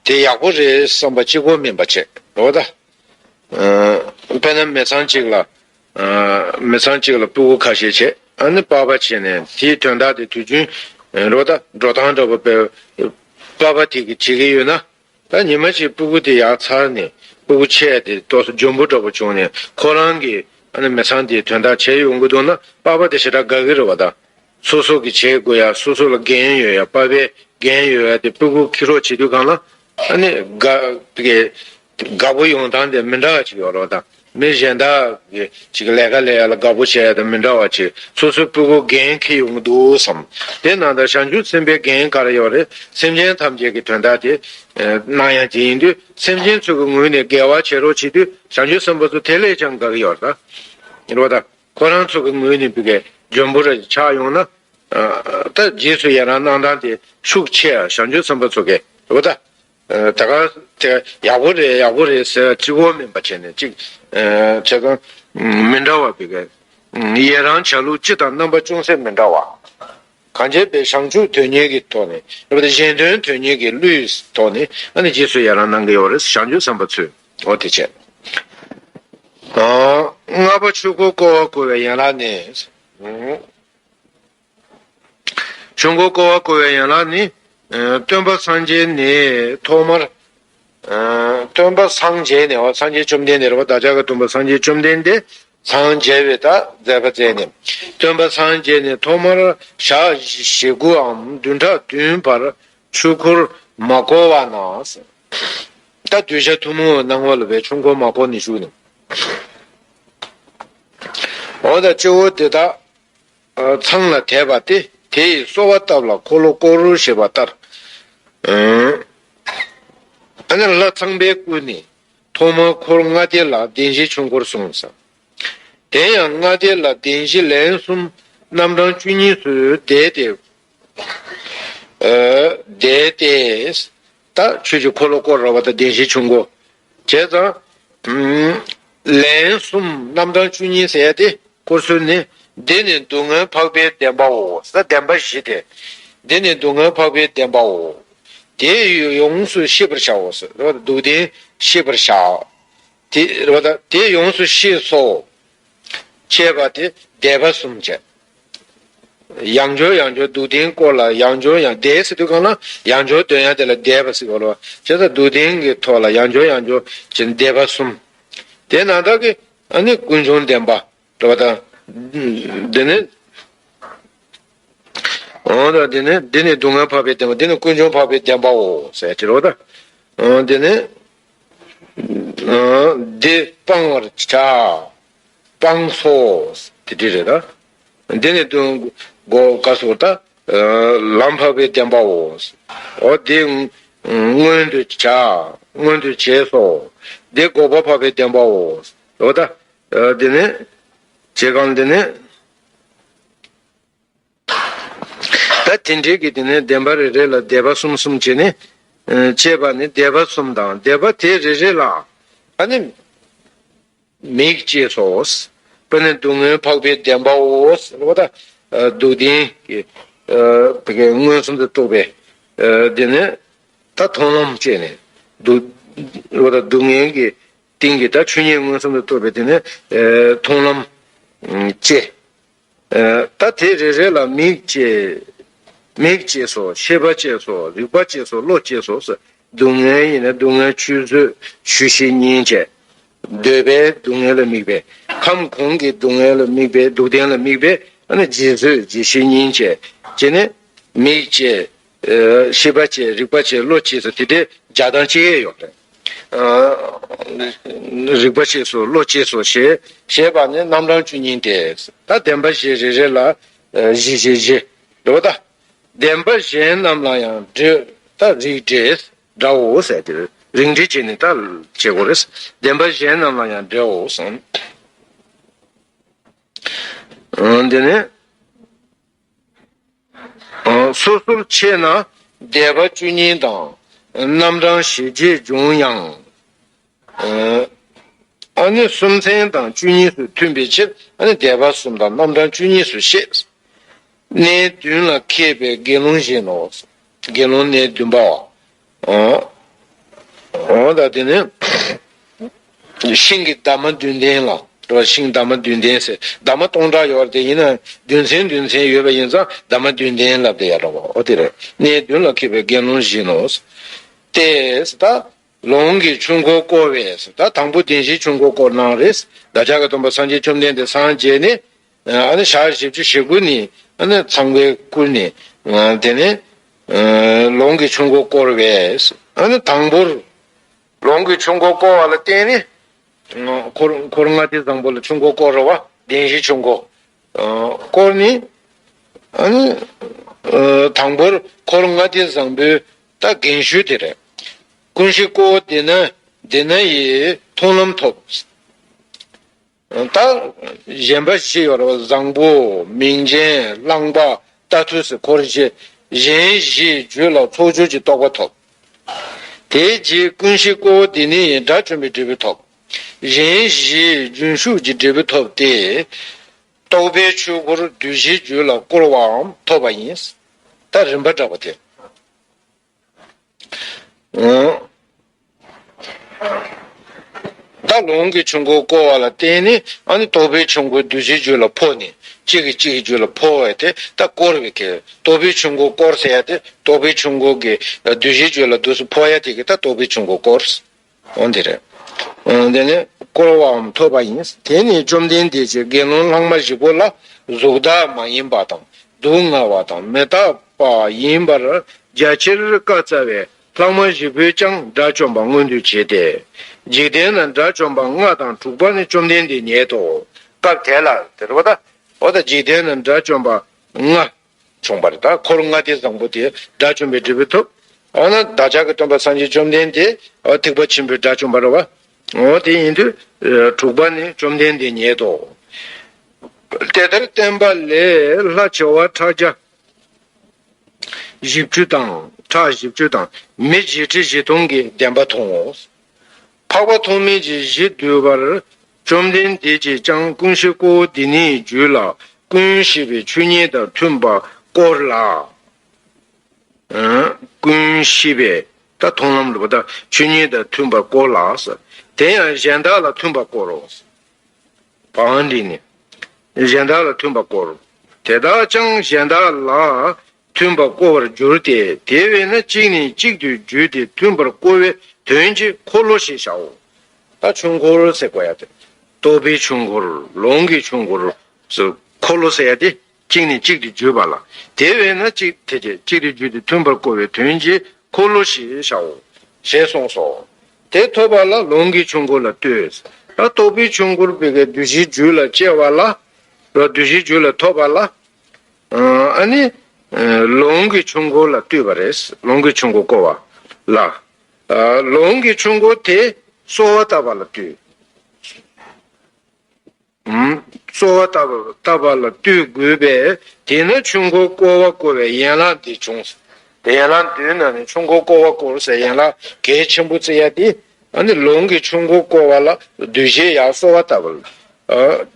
དེ་ཡག་པོ་རེད་བསམ་པ་གཅིག་པོ་མིན་པ་བྱས་རོགས་ད། ཨ། དཔེར་ན་མི་ཚང་གཅིག་ལ། ཨ། མི་ཚང་གཅིག་ལ་སྤུ་གུ་ཁ་ཤས་བྱས། ཨ་ནི་པགས་པ་བྱས་ནས་དེའི་དོན་དག་དེ་དུས་རྒྱུན། ཨ། རོགས་ད་འགྲོ་སྟངས་འདྲ་པོ་དཔེ། པགས་པ་དེ་གིས་བྱེད་ཀྱི་ཡོད་ན། ད་ཉི་མ་ཞིག་སྤུ་གུ་དེ་ཡར་ཚར་ནས་སྤུ་གུ་ཆེ་དེ་ཏོག་ཙམ་འཇོན་པོ་འདྲ་པོ་བྱུང་ནས་ཁོ་རང་གིས། ཨ་ནི་མི་ཚང་དེའི་དོན་དག་བྱས་ཡོང་གི་འདུག་ན། པགས་པ་དེ་ཞེ་དྲག་དགའ་གི་རེད་བ་ད། སོ་སོ་གིས་བྱེད་དགོས་ཡ། སོ་སོ་ལ་འགན་ཡོད་ཡ། པགས་པའི་འགན་ཡོད་ཡ་དེ་སྤུ་གུ་འཁྱེར་རོགས་བྱེད་དུས་སྒང་ལ། ཨ་ནི་དགའ་དགའ་པོ་ཡོང་སྟངས་དེ་མི་འདྲ་བ་ཅིག་ཡོད་རེད་བ་ད། མི་གཞན་དག་གིས་ཅིག་ལས་ཀ་ལས་ཡ་ལ་དགའ་པོ་བྱས་ཡ་དང་མི་འདྲ་བ་ཅིག། སོ་སོའི་སྤུ་གུ་འགན་འཁྱེར་ཡོང་གི་འདུག་བསམ། དེ་ནང་ལྟར་བྱང་ཆུབ་སེམས་དཔའི་འགན་ག་རེ་ཡོད་རེད། སེམས་ཅན་ཐམས་ཅད་ཀྱི་དོན་དག་དེ། ཨ། གནང་ཡ་དེ་ཡིན་དུས། སེམས་ཅན་ཚོ་གི་ངོས་ནས་དགེ་བ་བྱེད་རོགས་བྱེད་དུས། བྱང་ཆུབ་སེམས་དཔའ་ཚོ་དེ་ལས་ཀྱང་དགའ་གི་ཡོད་རེད་ད། རེད་བ་ད། ཁོ་རང་ཚོ་གི་ངོས་ནས་བི་གའི་འཇོན་པོ་རེ་ཆགས་ཡོང་ན། ཨ། ད་རྗེས་སུ་ཡི་རང་གནང་སྟངས་དེ་ཤུགས་ཆེ་ཡ། བྱང་ཆུབ་སེམས་དཔའ་ཚོ་གི་རེད་བ་ད། ཨ། ད་ག་དེ་ཡག་པོ་རེད་ཡག་པོ་རེད་ཟེར་གཅིག་པོ་མིན་པ་བྱས་ནས་གཅིག། ཨ། བྱས་ཙང་མི་འདྲ་བ་བི་གའི། ཡི་རང་བྱ་ལུགས་སྤྱི་དང་རྣམ་པ་ཅུང་ཟད་མི་འདྲ་བ། གང་བྱས་པའི་བྱང་ཆུབ་དོན་གཉེར་གྱི་ཐོག་ནས། རེད་བ་ད། གཞན་དོན་དོན་གཉེར་གྱི་བློའི་ཐོག་ནས། ཨ་ནི་རྗེས་སུ་ཡི་རང་གནང་གི་ཡོད་རེད། བྱང་ཆུབ་སེམས་དཔའ་ཚོས། འོ་དེ་བྱས། ཨ། ལྔ་པ་ཆོས་འཁོར་བསྐོར་བ་བསྐོར་བའི་ཡན་ལག་ནི། ཨ། ཆོས་འཁོར་བསྐོར་བ་བསྐོར་བའི་ཡན་ལག་ནི། ཨ། སྟོན་པ་སངས་རྒྱས་ནས་ཐོག་མར། ཨ། སྟོན་པ་སངས་རྒྱས་ནས། འོ། སངས་རྒྱས་བཅོམ་ལྡན་འདས་རེད་བ། བདག་ཅག་གི་སྟོན་པ་སངས་རྒྱས་བཅོམ་ལྡན་འདས་སངས་རྒྱས་པའི་ད་མཛད་པ་མཛད་ནས། སྟོན་པ་སངས་རྒྱས་ནས་ཐོག་མར་ཞག་ཞེ་དགུའམ་བདུན་ཕྲག་བདུན་བར་ཆོས་འཁོར་མ་བསྐོར་བ་ན། ད་གདུལ་བྱ་ཐུན་མོང་གི་སྣང་བ་ལ་བའི་ཆོས་འཁོར་མ་བསྐོར་ནས་བཞུགས་ནས། འོ་ད་སྤྱི་བོ་དེ་དག་ཚང་ལ་དེད་པ་སྟེ། དེ་ཡིས་གསོལ་བ་བཏབ་ལ་འཁོར་ལོ་བསྐོར་ཞེས་པ་ལྟར། ཨ་ནི་ལྷ་ཚངས་པས་བསྐུལ་ནས་ཐོག་མར་འཁོར་ལྔ་སྡེ་ལ་བདེན་བཞིའི་ཆོས་འཁོར་གསུངས་སོ། དེ་ཡང་ལྔ་སྡེ་ལ་བདེན་བཞི་ལན་གསུམ་རྣམ་གྲངས་བཅུ་གཉིས་སུ་བསྡེས་ཏེ། ཨ། བསྡེས་ཏེ། ད་ཆོས་ཀྱི་འཁོར་ལོ་བསྐོར་ར་བ་དང་བདེན་བཞིའི་ཆོས་འཁོར། བྱས་ཙང་། ཨ། ལན་གསུམ་རྣམ་གྲངས་བཅུ་གཉིས་ཟེར་ཡ་དེ་བསྐོར་ཚུལ་ནི། འདི་ནི་སྡུག་བསྔལ་འཕགས་པའི་བདེན་པའོ། ས་བདེན་པ་བཞི་སྟེ། འདི་ནི་སྡུག་བསྔལ་འཕགས་པའི་བདེན་པའོ། དེ་ཡོངས་སུ་ཤེས་པར་བྱའོ། ཟེར་བ་སྡུག་བདེན་ཤེས་པར་བྱ། དེ་རེད་བ་ད། དེ་ཡོངས་སུ་ཤེས་སོ། ཅེས་པ་དེ་བཟླས་པ་གསུམ་བྱས། ཡང་བསྐྱར་ཡང་བསྐྱར་སྡུག་བདེན་སྐོར་ལ་ཡང་བསྐྱར་ཡང་བཟླས་ཟེར་དུས་སྒང་ལ། ཡང་བསྐྱར་འདོན་ཡ་དེ་ལ་བཟླས་པ་ཟེར་གོ་ལོ། བྱས་ཙང་སྡུག་བདེན་གྱི་ཐོག་ལ་ཡང་བསྐྱར་ཡང་བསྐྱར་གྱི་བཟླས་པ་གསུམ། དེ་ནང་དག་གི་ཨ་ནི་ཀུན་འབྱུང་བདེན་པ་རེད་བ་ད། འདི་ནི། འོ་ད་འདི་ནི། འདི་ནི་སྡུག་བསྔལ་འཕགས་པའི་བདེན་པ། འདི་ནི་ཀུན་འབྱུང་འཕགས་པའི་བདེན་པའོ་ཟེར་གྱི་རེད་བ་ད། འོ་འདི་ནི། འདི་སྤང་བར་བྱ། སྤངས་སོ། དེ་འདྲ་རེད་ད། འདི་ནི་དུ་གོ་ག་སོ་ད། ལམ་འཕགས་པའི་བདེན་པའོ། འོ་འདི་མངོན་དུ་བྱ། མངོན་དུ་བྱས་སོ། འདི་འགོག་པ་འཕགས་པའི་བདེན་པའོ། འོ་ད། འདི་ནི་བྱེད་སྒང་འདི་ནི། ད་དེ་འདྲའི་གི་དེ་ནས་བདེན་པ་རེ་རེ་ལ་སྡེ་པ་གསུམ་གསུམ་བྱས་ནས། ཨ་བྱས་པ་ནི་སྡེ་པ་གསུམ་དང་སྡེ་པ་དེ་རེ་རེ་ལ་ཨ་ནི་མིག་ཅེས་སོ། དཔེར་ན་སྡུག་བསྔལ་འཕགས་པའི་བདེན་པའོ། རེད་པ་ད། ཨ་སྡུག་བདེན་གྱི་ཨ་བི་གའི་མངོན་སུམ་དུ་རྟོགས་པའི་ཨ་དེ་ནས་ད་མཐོང་ལམ་བཅས་ནས་སྡུག་རེད་པ་ད། སྡུག་བསྔལ་གྱི་སྟེང་གི་ད་ཆོས་ཉིད་མངོན་སུམ་དུ་རྟོགས་པའི་དེ་ནས་ཨ་མཐོང་ལམ་བཅས། ད་དེ་རེ་རེ་ལ་མིག་ཅེས། མིག་ཅེས་སོ། ཤེས་པ་ཅེས་སོ། རིག་པ་ཅེས་སོ། བློ་ཅེས་སོ། སྡུག་བསྔལ་ཡིན་ན་སྡུག་བསྔལ་ཆུད་ཟོས་ཆུད་ཤེས་གཉིས་བྱས། འདོད་པའི་སྡུག་བསྔལ་ལ་དམིགས་པའི། ཁམས་གོང་གི་སྡུག་བསྔལ་ལ་དམིགས་པའི་སྡུག་བདེན་ལ་དམིགས་པའི་ཨ་ནི་རྗེས་བཟོད་རྗེས་ཤེས་གཉིས་བྱས། བྱས་ནས་མིག་ཅེས། ཤེས་པ་ཅེས། རིག་པ་ཅེས། བློ་ཅེས་སོ། དེ་འདྲའི་བརྒྱ་དང་གཅིག་ཡོད་རེད། རིག་པ་ཅེས་སོ། བློ་ཅེས་སོ་ཞེས་ཞེས་པ་ནི་རྣམ་གྲངས་བཅུ་གཉིས་ཏེ། ད་བདེན་པ་བཞི་རེ་རེ་ལ་བཞི་བཞི་བཞི་འགྲོ་ད། བདེན་པ་གཞན་རྣམས་ལ་ཡང་འགྲེ། ད་རིགས་འགྲེ་འདྲའོ་ཟེར་དེ་རིགས་འགྲེ་བྱས་ནས་ད་བྱེད་དགོས་རེད། བདེན་པ་གཞན་རྣམས་ལ་ཡང་འགྲེའོ་གསུངས། འདི་ནི། སོ་སོར་ཕྱེ་ན་སྡེ་པ་བཅུ་གཉིས་དང་རྣམ་གྲངས་ཞེ་བརྒྱད་འབྱུང་ཡང་། ཨ་ནི་སུམ་ཚན་དང་བཅུ་གཉིས་སུ་མཐུན་པའི་ཕྱིར་ཨ་ནི་སྡེ་པ་གསུམ་དང་རྣམ་གྲངས་བཅུ་གཉིས་སུ་བཤད། གནས་བདུན་ལ་མཁས་པའི་དགེ་སློང་བཞིན་ནོ། དགེ་སློང་གནས་བདུན་པའོ། འོ་ད་དེ་ནི། ཤིང་གི་འདབ་མ་བདུན་ལྡན་ལ་རེད་པ། ཤིང་འདབ་མ་བདུན་ལྡན་ཟེར། འདབ་མ་སྟོང་ཕྲག་ཡོད་རེད་དེ། ཡིན་ན་བདུན་ཚན་བདུན་ཚན་ཡོད་པ་ཡིན་ཙང་འདབ་མ་བདུན་ལྡན་ལབ་དེ་ཡ་རེད་པ། འོ་དེ་རེད། གནས་བདུན་ལ་མཁས་པའི་དགེ་སློང་བཞིན་ནོ། སྟེ་ད་ལོངས་ཀྱི་ཆུ་འཁོར་བསྐོར་བས། ད་དང་པོ་བདེན་བཞིའི་ཆུ་འཁོར་བསྐོར་གནང་རེད། བདག་ཅག་གི་སྟོན་པ་སངས་རྒྱས་བཅོམ་ལྡན་འདས་སངས་རྒྱས་ནས་ཨ་ནི་ཞག་བཞི་བཅུ་ཞེ་དགུ་ནི་ཨ་ནི་ཚངས་པས་བསྐུལ་ནས། དེ་ནས་ལོངས་ཀྱི་ཆུ་འཁོར་བསྐོར་བས། ཨ་ནི་དང་པོར། ལོངས་ཀྱི་ཆུ་འཁོར་བསྐོར་བ་ལ་བརྟེན་ནས། འཁོར་འཁོར་ལྔ་སྡེ་བཟང་པོ་ལ་ཆུ་འཁོར་བསྐོར་རེད་པ། བདེན་བཞིའི་ཆུ་འཁོར་བསྐོར་ནས། ཨ་ནི་དང་པོར་འཁོར་ལྔ་སྡེ་བཟང་པོའི་ད་རྒན་ཤོས་དེ་རེད། ཀུན་གཞི་བསྐོར་བ་དེ་ན་དེ་ན་ཡི་མཐོང་ལམ་ཐོབ། ད་གཞན་པ་བཞི་ཡོད་རེད་པ། བཟང་པོ། མིང་ཅན། རླངས་པ། རྟ་ཐུལ་ཟེར་འཁོར་བཞི། གཞན་བཞིའི་རྒྱུད་ལ་ཚོགས་སྦྱོར་གྱི་རྟོགས་པ་ཐོབ། དེའི་རྗེས་ཀུན་གཞི་བསྐོར་བ་དེ་ནས་དགྲ་བཅོམ་པའི་འབྲས་བུ་ཐོབ། གཞན་བཞིའི་རྒྱུན་ཞུགས་ཀྱི་འབྲས་བུ་ཐོབ་སྟེ། རྟོགས་པའི་ཆོས་འཁོར་བདུད་བཞིའི་རྒྱུད་ལ་བསྐོར་བའང་ཐོབ་པ་ཡིན། ད་རིམ་པ་འདྲ་བ་དེ། ད་ལོངས་ཀྱི་ཆུ་འཁོར་བསྐོར་བ་ལ་བརྟེན་ནས་ཨ་ནི་རྟོགས་པའི་ཆུ་འཁོར་བདུད་བཞིའི་རྒྱུད་ལ་ཕོག་ནས། གཅིག་གིས་གཅིག་གི་རྒྱུད་ལ་ཕོག་པ་དེ་ད་བསྐོར་བའི་གི། རྟོགས་པའི་ཆུ་འཁོར་བསྐོར་ཟེར་ཡ་དེ་རྟོགས་པའི་ཆུ་འཁོར་གྱི་བདུད་བཞིའི་རྒྱུད་ལ་འདུག་སེ་ཕོག་ཡ་དེ་གི་ད་རྟོགས་པའི་ཆུ་འཁོར་བསྐོར། འོ་དེ་རེད། དེ་ནས་བསྐོར་བའམ་ཐོབ་པ་ཡིན། དེ་ནི་བཅོམ་ལྡན་འདས་ཀྱིས་དགེ་སློང་ལྷག་མ་བཞི་པོ་ལ་གཟུགས་བདག་མ་ཡིན་པ་དང་། སྡུག་བསྔལ་བ་དང་མི་རྟག་པ་ཡིན་པར་རྒྱ་ཆེར་བཀའ་སྩལ་བས། ལྷག་མ་བཞི་པོས་ཀྱང་དགྲ་བཅོམ་པ་མངོན་དུ་བྱས་ཏེ། འཇིག་རྟེན་ན་དགྲ་བཅོམ་པ་ལྔ་དང་དྲུག་པ་ནི་བཅོམ་ལྡན་འདས་ཉིད་དོ། སྐབས་དེ་ལ་དེ་རེད་པ་ད། འོ་ད་འཇིག་རྟེན་ན་དགྲ་བཅོམ་པ་ལྔ་བྱུང་བ་རེད། ད་འཁོར་ལྔ་སྡེ་བཟང་པོ་དེ་དགྲ་བཅོམ་པའི་འབྲས་བུ་ཐོབ། འོ་ན་བདག་ཅག་གི་སྟོན་པ་སངས་རྒྱས་བཅོམ་ལྡན་འདས་ཨ་ཐེག་པ་ཆེན་པོའི་དགྲ་བཅོམ་པ་རེད་པ། འོ་དེ་ཡིན་དུས་དྲུག་པ་ནི་བཅོམ་ལྡན་འདས་ཉིད་དོ། དེ་ལྟར་བསྟན་པ་ལས་ལྷ་བྱེ་བ་ཕྲག་བརྒྱ། བཞི་བཅུ་དང་ཕྲག་བཞི་བཅུ་དང་མི་བཞི་ཁྲི་བཞི་སྟོང་གིས་བདེན་པ་མཐོང་ངོ་། འཕགས་པ་ཐོགས་མེད་ཀྱི་གཞི་འདུས་པར་བཅོམ་ལྡན་འདས་ཀྱིས་ཀྱང་ཀུན་གཞི་བསྐོར་བ་འདི་ནིའི་རྒྱུད་ལ་ཀུན་ཤེས་པའི་ཆོས་ཉིད་དང་མཐུན་པར་བསྐོར་ལ། ཀུན་ཤེས་པའི་ད་མཐོང་ལམ་ལ་ད་ཆོས་ཉིད་དང་མཐུན་པར་བསྐོར་ལ། དེ་ཡང་གཞན་དག་ལ་མཐུན་པར་བསྐོར་རོ། བ་འདི་ནི། གཞན་དག་ལ་མཐུན་པར་བསྐོར། དེ་དག་ཀྱང་གཞན་དག་ལ་མཐུན་པར་བསྐོར་བར་འགྱུར་ཏེ། དེ་བས་ན་གཅིག་ནས་གཅིག་ཏུ་བརྒྱུད་དེ་མཐུན་པར་བསྐོར་བའི་དོན་གྱི་འཁོར་ལོ་ཞེས་བྱའོ། ད་ཆོས་འཁོར་ཟེར་དགོས་ཡ་དེ། རྟོགས་པའི་ཆོས་འཁོར། ལོངས་ཀྱི་ཆོས་འཁོར། འཁོར་ལོ་ཟེར་ཡ་དེ་གཅིག་ནས་གཅིག་ཏུ་བརྒྱུད་པ་ལ། དེ་བས་ན་གཅིག་དེ་གཅིག་ཏུ་བརྒྱུད་དེ་མཐུན་པར་བསྐོར་བའི་དོན་གྱི་འཁོར་ལོ་ཞེས་བྱའོ། ཞེས་གསུངས་སོ། དེ་ཐོབ་པ་ལ་ལོངས་སྐུའི་ཆོས་འཁོར་ལ་ལྟོས། ད་རྟོགས་པའི་ཆོས་འཁོར་བའི་གི་བདུད་བཞིའི་རྒྱུད་ལ་སྐྱེ་བ་ལ། ར་བདུད་བཞིའི་རྒྱུད་ལ་ཐོབ་པ་ལ། ཨ་ནི། ལོངས་སྐུའི་ཆོས་འཁོར་ལ་ལྟོས་པ་རེད། ལོངས་སྐུའི་ཆོས་འཁོར་བསྐོར་བ་ལ། ལོངས་སྐུའི་ཆོས་འཁོར་དེ་གསོལ་བ་བཏབ་པ་ལ་ལྟོས། གསོལ་བ་བཏབ་པ་ལ་ལྟོས་དགོས་པས། དེས་ན་ཆོས་འཁོར་བསྐོར་བ་བསྐོར་བའི་ཡན་ལག་འདི་བྱུང་། དེ་ཡན་ལག་བདུན་ནང་ནས་ཆོས་འཁོར་བསྐོར་བ་བསྐོར་ཟེར་ཡན་ལག་གལ་ཆེན་པོ་བརྩི་ཡ་དེ། ཨ་ནི་ལོངས་སྐུའི་ཆོས་འཁོར་བསྐོར་བ་ལ་གདུལ་བྱའི་ཡང་གསོལ་བ་བཏབ་པ་ལ།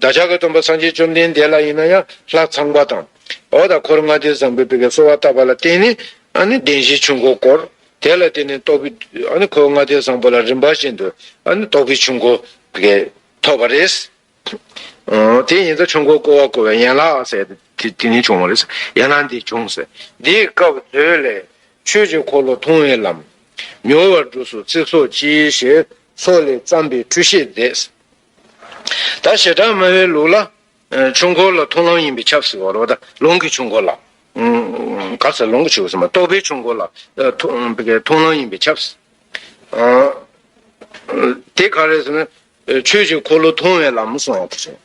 བདག་ཅག་གི་སྟོན་པ་སངས་རྒྱས་བཅོམ་ལྡན་འདས་ལ་ཡིན་ན་ཡང་ལྷ་ཚངས་པ་དང་། འོ་ད་འཁོར་ལྔ་སྡེ་བཟང་པོའི་བི་གའི་གསོལ་བ་བཏབ་པ་ལ་བརྟེན་ནས། ཨ་ནི་བདེན་བཞིའི་ཆོས་འཁོར་བསྐོར། དེ་ལ་བརྟེན་ནས་རྟོགས་པའི་ཨ་ནི་འཁོར་ལྔ་སྡེ་བཟང་པོ་ལ་རིམ་པ་བཞིན་དུ་ཨ་ནི་རྟོགས་པའི་ཆོས་འཁོར་བི་གའི་ཐོབ་པ་རེད། དེ་ཡིན་ཙང་ཆོས་འཁོར་བསྐོར་བ་བསྐོར་བའི་ཡན་ལག་ཟེར་དེ་དེ་ནས་བྱུང་བ་རེད། ཡན་ལག་འདི་བྱུང་ཟེར། འདིའི་སྐབས་མཛོད་ལས། ཆོས་ཀྱི་འཁོར་ལོ་མཐོང་བའི་ལམ། མྱུར་བར་འགྲོ་སོགས་ཚིག་སོགས་ཀྱིས་ཞེས་སོགས་ལས་བརྩམས་པའི་འཕྲོས་བཤད་མཛད། ད་བྱེ་བྲག་སྨྲ་བའི་ལུགས་ལ། ཆོས་འཁོར་ལ་མཐོང་ལམ་ཡིན་པས་ཁྱབ་ཟེར་བ་རེད་བ། ད་ལོངས་སྐུའི་ཆོས་འཁོར་ལ། ག་ཟེར། ལོངས་སྐུའི་ཆོས་འཁོར་ཟེར་མ། རྟོགས་པའི་ཆོས་འཁོར་ལ་མཐོང་ལམ་ཡིན་པས་ཁྱབ། དེ་ག་རེ་ཟེར་ན། ཆོས་ཀྱི་འཁོར་ལོ་མཐོང་བའི་ལམ་གསུངས་ཡ་དེ་རེད།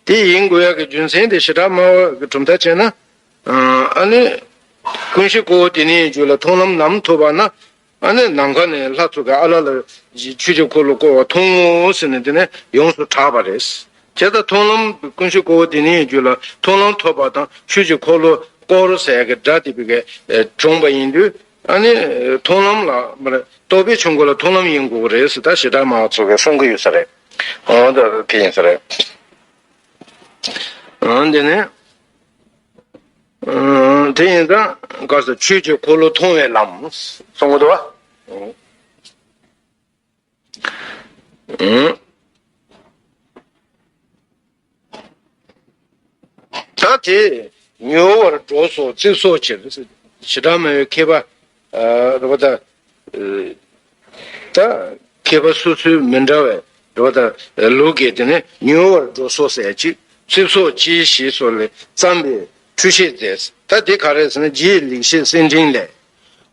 དེ་ཡིན་དགོས་ཡ་གི་རྒྱུ་མཚན་དེ་བྱེ་བྲག་སྨྲ་བ་གི་གྲུབ་མཐའ་བྱས་ན། ཨ་ནི། ཀུན་གཞི་ཀོའུ་ཏི་ནིའི་རྒྱུད་ལ་མཐོང་ལམ་ནམ་ཐོབ་པ་ན། ཨ་ནི་ནམ་མཁའ་ནས་ལྷ་ཚོགས་ཀྱི་ཨ་ལ་ལ་ཆོས་ཀྱི་འཁོར་ལོ་བསྐོར་བ་མཐོང་ངོ་ཟེར་ནས་དེ་ནས་ཡོངས་སུ་གྲགས་པ་རེད། བྱས་ཙང་མཐོང་ལམ། ཀུན་གཞི་ཀོའུ་ཏི་ནིའི་རྒྱུད་ལ་མཐོང་ལམ་ཐོབ་པ་དང་ཆོས་ཀྱི་འཁོར་ལོ་བསྐོར་ཟེར་ཡ་གི་སྒྲ་དེ་བི་གའི་བྱུང་བ་ཡིན་དུས། ཨ་ནི་མཐོང་ལམ་ལ་མ་རེད། རྟོགས་པའི་ཆོས་འཁོར་ལ་མཐོང་ལམ་ཡིན་དགོས་ཀྱི་རེད་ཟེར་ད་བྱེ་བྲག་སྨྲ་བ་ཚོ་གིས་གསུང་གི་ཡོད་ས་རེད། འོ་ད་དེ་ཡིན་ས་རེད། འོ་འདི་ནི། དེ་ཡིན་ཙང་ག་ཟེར། ཆོས་ཀྱི་འཁོར་ལོ་མཐོང་བའི་ལམ་གསུང་གི་འདུག་བ། ད་དེ་མྱུར་བར་འགྲོ་སོགས་ཚིག་སོགས་ཀྱིས། བྱེ་བྲག་སྨྲ་བའི་མཁས་པ་རེད་བ་ད། ད་མཁས་པ་སོ་སོའི་མི་འདྲ་བའི་རེད་བ་ད་ལུགས་ཀྱིས་དེ་ནས་མྱུར་བར་འགྲོ་སོགས་ཟེར་ཅིག། ཚིག་སོགས་ཀྱིས་ཞེས་སོགས་ལས་བརྩམས་པའི་འཕྲོས་བཤད་མཛད། ད་དེ་ག་རེ་ཟེར་ན། རྗེ་ལེགས་བཤད་གསེར་ཕྲེང་ལས།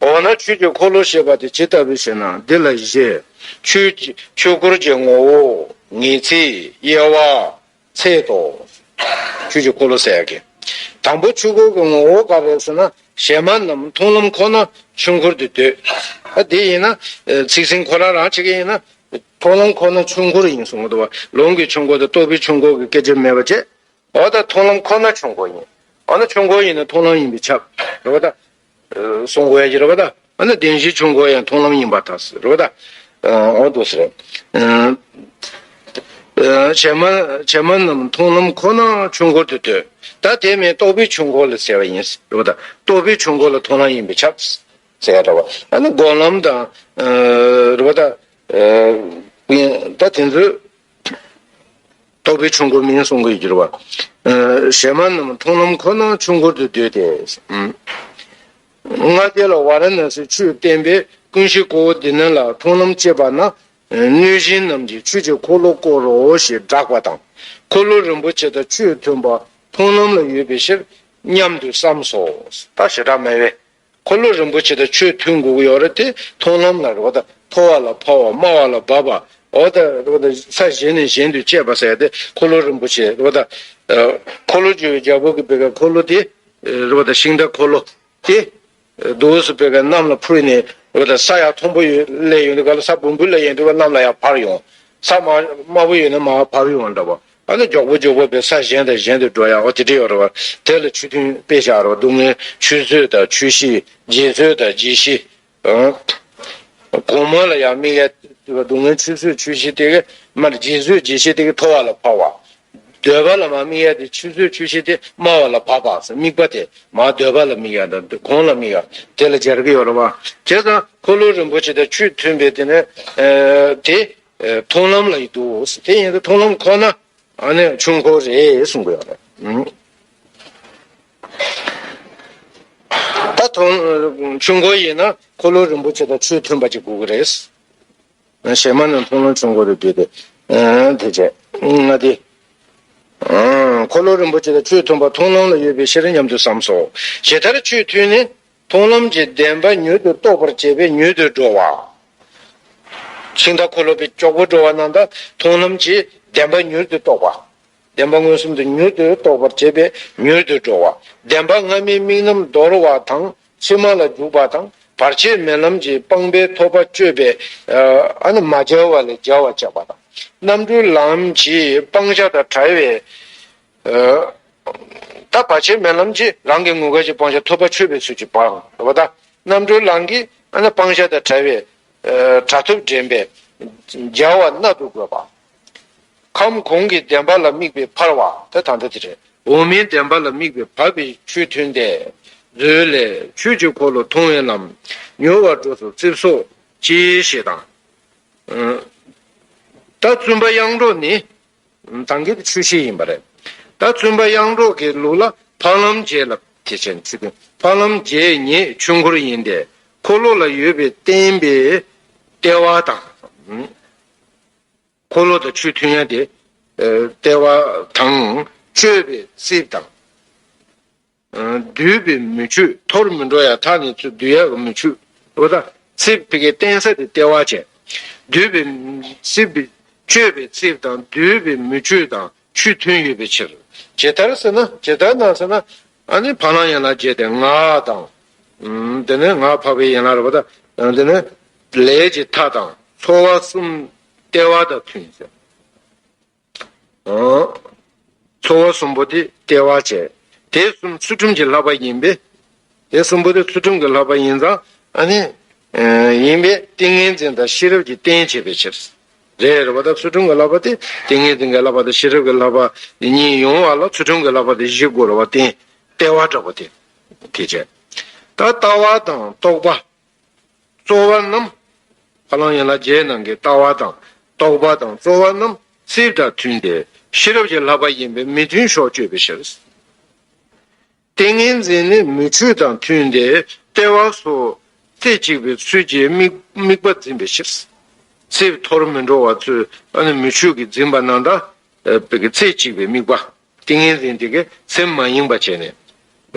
འོ་ན་ཆོས་ཀྱི་འཁོར་ལོ་ཞེས་པ་དེ་ཇི་ལྟ་བུ་ཞེ་ན། འདི་ལ་བཞེད། ཆོས་ཀྱི་ཆོས་འཁོར་གྱི་ངོ་བོ། ངེས་ཚིག། དབྱེ་བ། ཚད་དོ། ཆོས་ཀྱི་འཁོར་ལོ་ཟེར་ཡ་གི། དང་པོ་ཆོས་འཁོར་གྱི་ངོ་བོ་ག་རེ་ཟེར་ན། གཞན་མ་རྣམས་མཐོང་ལམ་ཁོ་ན་ཆོས་འཁོར་དུ་འདོད། ཨ་དེ་ཡིན་ན། ཚིག་ཟིན་ཁོ་རང་རང་བྱེད་ཀྱི་ཡིན་ན། མཐོང་ལམ་ཁོ་ན་ཆོས་འཁོར་ཡིན་གསུང་གི་འདུག་བ། ལོངས་སྐུའི་ཆོས་འཁོར་དང་རྟོགས་པའི་ཆོས་འཁོར་གྱི་སྐད་ཆ་མེད་པ་བྱས། འོ་ད་མཐོང་ལམ་ཁོ་ན་ཆོས་འཁོར་ཡིན། འོ་ན་ཆོས་འཁོར་ཡིན་ན་མཐོང་ལམ་ཡིན་པས་ཁྱབ། རེད་བ་ད། གསུང་དགོས་ཡ་ཅིག་རེད་བ་ད། ཨ་ནི་བདེན་བཞིའི་ཆོས་འཁོར་ཡང་མཐོང་ལམ་ཡིན་པར་ཐལ་ཟེར་རེད་བ་ད། འོ་འདུག་ཟེར། གཞན་མ་གཞན་མ་རྣམས་མཐོང་ལམ་ཁོ་ན་ཆོས་འཁོར་དུ་འདོད། ད་དེ་མིན་རྟོགས་པའི་ཆོས་འཁོར་ལ་ཟེར་བ་ཡིན་ཟེར་རེད་བ་ད། རྟོགས་པའི་ཆོས་འཁོར་ལ་མཐོང་ལམ་ཡིན་པས་ཁྱབ་ཟེར་ཡ་འདྲ་བ། ཨ་ནི་སྒོམ་ལམ་དང་། རེད་བ་ད། ད་དེ་ཚོས། རྟོགས་པའི་ཆོས་འཁོར་མིན་གསུང་གི་ཡོད་ཀྱི་རེད་བ། གཞན་མ་རྣམས་མཐོང་ལམ་ཁོ་ན་ཆོས་འཁོར་དུ་འདོད་དེ། ལྔ་སྡེ་ལ་ཝཱ་ར་ཎཱ་སིའི་ཆོས་བསྟན་པས་ཀུན་གཞི་ཀོའུ་ཏི་ནི་ལ་མཐོང་ལམ་སྐྱེས་པ་ན། གནོད་སྦྱིན་རྣམས་ཀྱིས་ཆོས་ཀྱི་འཁོར་ལོ་བསྐོར་རོ་ཞེས་བསྒྲགས་པ་དང་། འཁོར་ལོ་རིན་པོ་ཆེ་དང་ཆོས་མཐུན་པ་མཐོང་ལམ་ལ་ཡོད་པའི་ཕྱིར་སྙམ་དུ་བསམས་སོ། ད་བྱེ་བྲག་སྨྲ་བས། འཁོར་ལོ་རིན་པོ་ཆེ་དང་ཆོས་མཐུན་དགོས་ཀྱི་ཡོད་རེད་དེ། མཐོང་ལམ་ལ་རེད་བ་ད། མཐོ་བ་ལ་འཕར་བ། དམའ་བ་ལ་བབས་པ། འོ་ད་རེད་བ་ད། ས་གཞན་ནས་གཞན་དུ་སྐྱེས་པ་ཟེར་ཏེ་འཁོར་ལོ་རིན་པོ་ཆེ་རེད་བ་ད། འཁོར་ལོ་བསྒྱུར་བའི་རྒྱལ་པོ་གི་བི་གའི་འཁོར་ལོ་དེ་རེད་བ་ད། ཤིང་འདྲ་འཁོར་ལོ་དེ་འདུག་སེ་བི་གའི་གནམ་ལ་འཕུར་ནས་རེད་བ་ད། ས་ཡར་མཐོན་པོ་ཡོད་སླེབས་ཡོང་དུས་ག་ལ། ས་སྦོམ་པོ་སླེབས་ཡོང་དུས་ག་ལ་གནམ་ལ་ཡར་འཕར་ཡོང་། ས་དམའ་དམའ་པོ་ཡོད་ན་མར་འཕར་ཡོང་འདྲ་བ། ཨ་ནི་མགྱོགས་པོ་མགྱོགས་པོ་བས་ས་གཞན་དང་གཞན་དུ་འགྲོ་ཡག་འོ་དེ་འདྲ་ཡོད་རེད་བ། དེ་ལ་ཆོས་མཐུན་དཔེ་བཞག་རེད་བ། སྡུག་བསྔལ་ཆུད་ཟོས་དང་ཆོས་ཤེས། རྗེས་བཟོད་དང་རྗེས་ཤེས། གོང་མ་ལ་ཡང་དམིགས་ཡ། སྡུག་བསྔལ་ཆུད་ཟོས་ཆོས་ཤེས་དེ་གི་མར་རྗེས་བཟོད་རྗེས་ཤེས་དེ་གི་མཐོ་བ་ལ་འཕར་བ། འདོད་པ་ལ་མར་དམིགས་ཡ་དེ། ཆུད་ཟོས་ཆོས་ཤེས་དེ་དམའ་བ་ལ་འཕར་བ་ཟེར། དམིགས་པ་དེ་མར་འདོད་པ་ལ་དམིགས་ཡ་དང་གོང་ལ་དམིགས་ཡ་དེ་ལ་སྦྱར་གི་ཡོད་རེད་བ། བྱས་ཙང་འཁོར་ལོ་རིན་པོ་ཆེ་དང་ཆོས་མཐུན་པའི་དེ་ནི་དེ། མཐོང་ལམ་ལ་ཡི་འདུག་དེ་ཡིན་ཙང་མཐོང་ལམ་ཁོ་ན་ཨ་ནི་ཆོས་འཁོར་རེད་གསུང་གི་ཡོད་རེད། ད་མཐོང་ཆོས་འཁོར་ཡིན་ན་འཁོར་ལོ་རིན་པོ་ཆེ་དང་ཆོས་མཐུན་པ་ཅིག་དགོས་ཀྱི་རེད། གཞན་མ་རྣམས་མཐོང་ལམ་ཆོས་འཁོར་དུ་འདོད་དེ། དེ་བྱས་ལྔ་སྡེ། འཁོར་ལོ་རིན་པོ་ཆེ་དང་ཆོས་མཐུན་པ་མཐོང་ལམ་ལ་ཡོད་པའི་ཕྱིར་སྙམ་དུ་བསམས་སོ། ཇི་ལྟར་ཆོས་མཐུན་ནི། མཐོང་ལམ་གྱི་བདེན་པ་མྱུར་དུ་རྟོགས་པར་བྱེད་པས་མྱུར་དུ་འགྲོ་བ། ཤིང་རྟ་འཁོར་ལོ་པའི་ཅོག་པུ་འགྲོ་བ་རྣམས་དང་མཐོང་ལམ་གྱི་བདེན་པ་མྱུར་དུ་རྟོགས་པ། བདེན་པ་མངོན་སུམ་དུ་མྱུར་དུ་རྟོགས་པར་བྱེད་པས་མྱུར་དུ་འགྲོ་བ། བདེན་པ་སྔ་མའི་དམིགས་རྣམ་དོར་བ་དང་ཕྱི་མ་ལ་འཇུག་པ་དང་བར་ཆད་མེད་ལམ་གྱི་སྤངས་པའི་ཐོབ་པ་སྤྱོད་པའི་ཨ་ནི་མ་བྱ་བ་ལས་བྱ་བ་བྱེད་པ་དང་། རྣམ་གྲོལ་ལམ་གྱི་སྤང་བྱ་དང་བྲལ་བའི་ད་བར་ཆད་མེད་ལམ་གྱི་རང་གི་ངོ་སྐལ་གྱི་སྤང་བྱ་ཐོབ་པ་ཆོད་པའི་ཚུལ་གྱི་སྤང་བ་དང་། རྣམ་གྲོལ་ལམ་གྱི་ཨ་ནི་སྤང་བྱ་དང་བྲལ་བའི་ཨ་བྲལ་ཐོབ་འདྲེན་པའི་བྱ་བ་སྣ་དུ་དགོད་པ། ཁམས་གོང་གི་བདེན་པ་ལ་དམིགས་པའི་འཕར་བ་དེ་ད་ལྟ་དེ་རེད། འོག་མིན་བདེན་པ་ལ་དམིགས་པའི་འཕར་བའི་ཆོས་མཐུན་ཏེ། མཛོད་ལས་ཆོས་ཀྱི་འཁོར་ལོ་མཐོང་བའི་ལམ། མྱུར་བ་འགྲོ་སོགས་རྩིབས་སོགས་ཀྱི་ཞེས་དང་། ད་བཙུན་པ་དབྱངས་སྒྲོགས་ནི། ད་གིན་དེ་ཆོས་བཤད་ཡིན་པ་རེད། ད་བཙུན་པ་དབྱངས་སྒྲོགས་ཀྱི་ལུགས་ལ་འཕགས་ལམ་བརྒྱད་ལ་དེ་བྱས་ནས་ཚིག་དོན་འཕགས་ལམ་བརྒྱད་ཉིད་ཆོས་འཁོར་ཡིན་ཏེ། འཁོར་ལོ་ལ་ཡོད་པའི་བརྟེན་པའི་ལྟེ་བ་དང་། འཁོར་ལོ་དང་ཆོས་མཐུན་ཡ་དེ་ལྟེ་བ་དང་། གཅོད་པའི་རྩིབས་དང་། འདུས་པའི་མུ་ཁྱུད། འཐོར་མི་འགྲོ་ཡ་ཐག་ནས་ཚུར་འདུས་ཡ་གི་མུ་ཁྱུད། འོ་ད་རྩིབས་དེ་གའི་བརྟེན་ས་དེ་ལྟེ་བ་བྱས། འདུས་པའི་རྩིབས། གཅོད་པའི་རྩིབས་དང་འདུས་པའི་མུ་ཁྱུད་དང་ཆོས་མཐུན་ཡོད་པའི་ཕྱིར། ཇི་ལྟར་ཟེར་ན། ཇི་ལྟར་ན་ཟེར་ན། ཨ་ནི་འཕགས་ལམ་ཡན་ལག་བརྒྱད་དེ་ངག་དང་། དེ་ནས་ངག་འཕགས་པའི་ཡན་ལག་རེད་པ་ད། དེ་ནས་ལས་ཀྱི་མཐའ་དང་ཚོར་བ་གསུམ་ལྟེ་བ་དང་མཐུན་ཟེར། ཚོར་བ་གསུམ་པོ་དེ་ལྟེ་བ་བྱས། དེ་གསུམ་ཚུལ་ཁྲིམས་ཀྱི་བསླབ་པ་ཡིན་པས། དེ་གསུམ་པོ་དེ་ཚུལ་ཁྲིམས་ཀྱི་བསླབ་པ་ཡིན་ཙང་ཨ་ནི། ཡིན་པས་ཏིང་ངེ་འཛིན་དང་ཤེས་རབ་ཀྱི་རྟེན་བྱེད་པའི་ཕྱིར། རེད་རེད་པ་ད། ཚུལ་ཁྲིམས་ཀྱི་བསླབ་པ་དེ་ཏིང་ངེ་འཛིན་གྱི་བསླབ་པ་དང་ཤེས་རབ་ཀྱི་བསླབ་པ་གཉིས་ཡོང་བ་ལ་ཚུལ་ཁྲིམས་ཀྱི་བསླབ་པ་དེ་བཞི་དགོས་རེད་པ། རྟེན་ལྟེ་བ་འདྲ་པོ་དེ། དེ་བྱས། ད་ལྟ་བ་དང་རྟོག་པ། རྩོལ་བ་རྣམས། འཕགས་ལམ་ཡན་ལག་བརྒྱད་ནང་གི་ལྟ་བ་དང་རྟོག་པ་དང་རྩོལ་བ་རྣམས་རྩིབས་དང་མཐུན་ཏེ་ཤེས་རབ་ཀྱི་བསླབ་པ་ཡིན་པས་མི་མཐུན་ཕྱོགས་གཅོད་པའི་ཕྱིར། ཏིང་ངེ་འཛིན་ནི་མུ་ཁྱུད་དང་མཐུན་ཏེ་ལྟེ་བ་སོགས་རྩེ་གཅིག་པའི་ཚུལ་གྱིས་དམིགས་དམིགས་པ་འཛིན་པའི་ཕྱིར། རྩིབས་འཐོར་མི་འགྲོ་བ་ཚུལ་ཨ་ནི་མུ་ཁྱུད་ཀྱིས་འཛིན་པ་རྣམས་དང་། རྩེ་གཅིག་པའི་དམིགས་པ། ཏིང་ངེ་འཛིན་དེ་གའི་སེམས་མ་ཡེངས་པ་བྱས་ནས། རེད་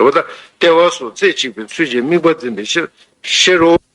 པ་ད། ལྟེ་བ་སོགས་རྩེ་གཅིག་པའི་ཚུལ་གྱིས་དམིགས་པ་འཛིན་པའི་ཕྱིར། ཕྱིར་རོ།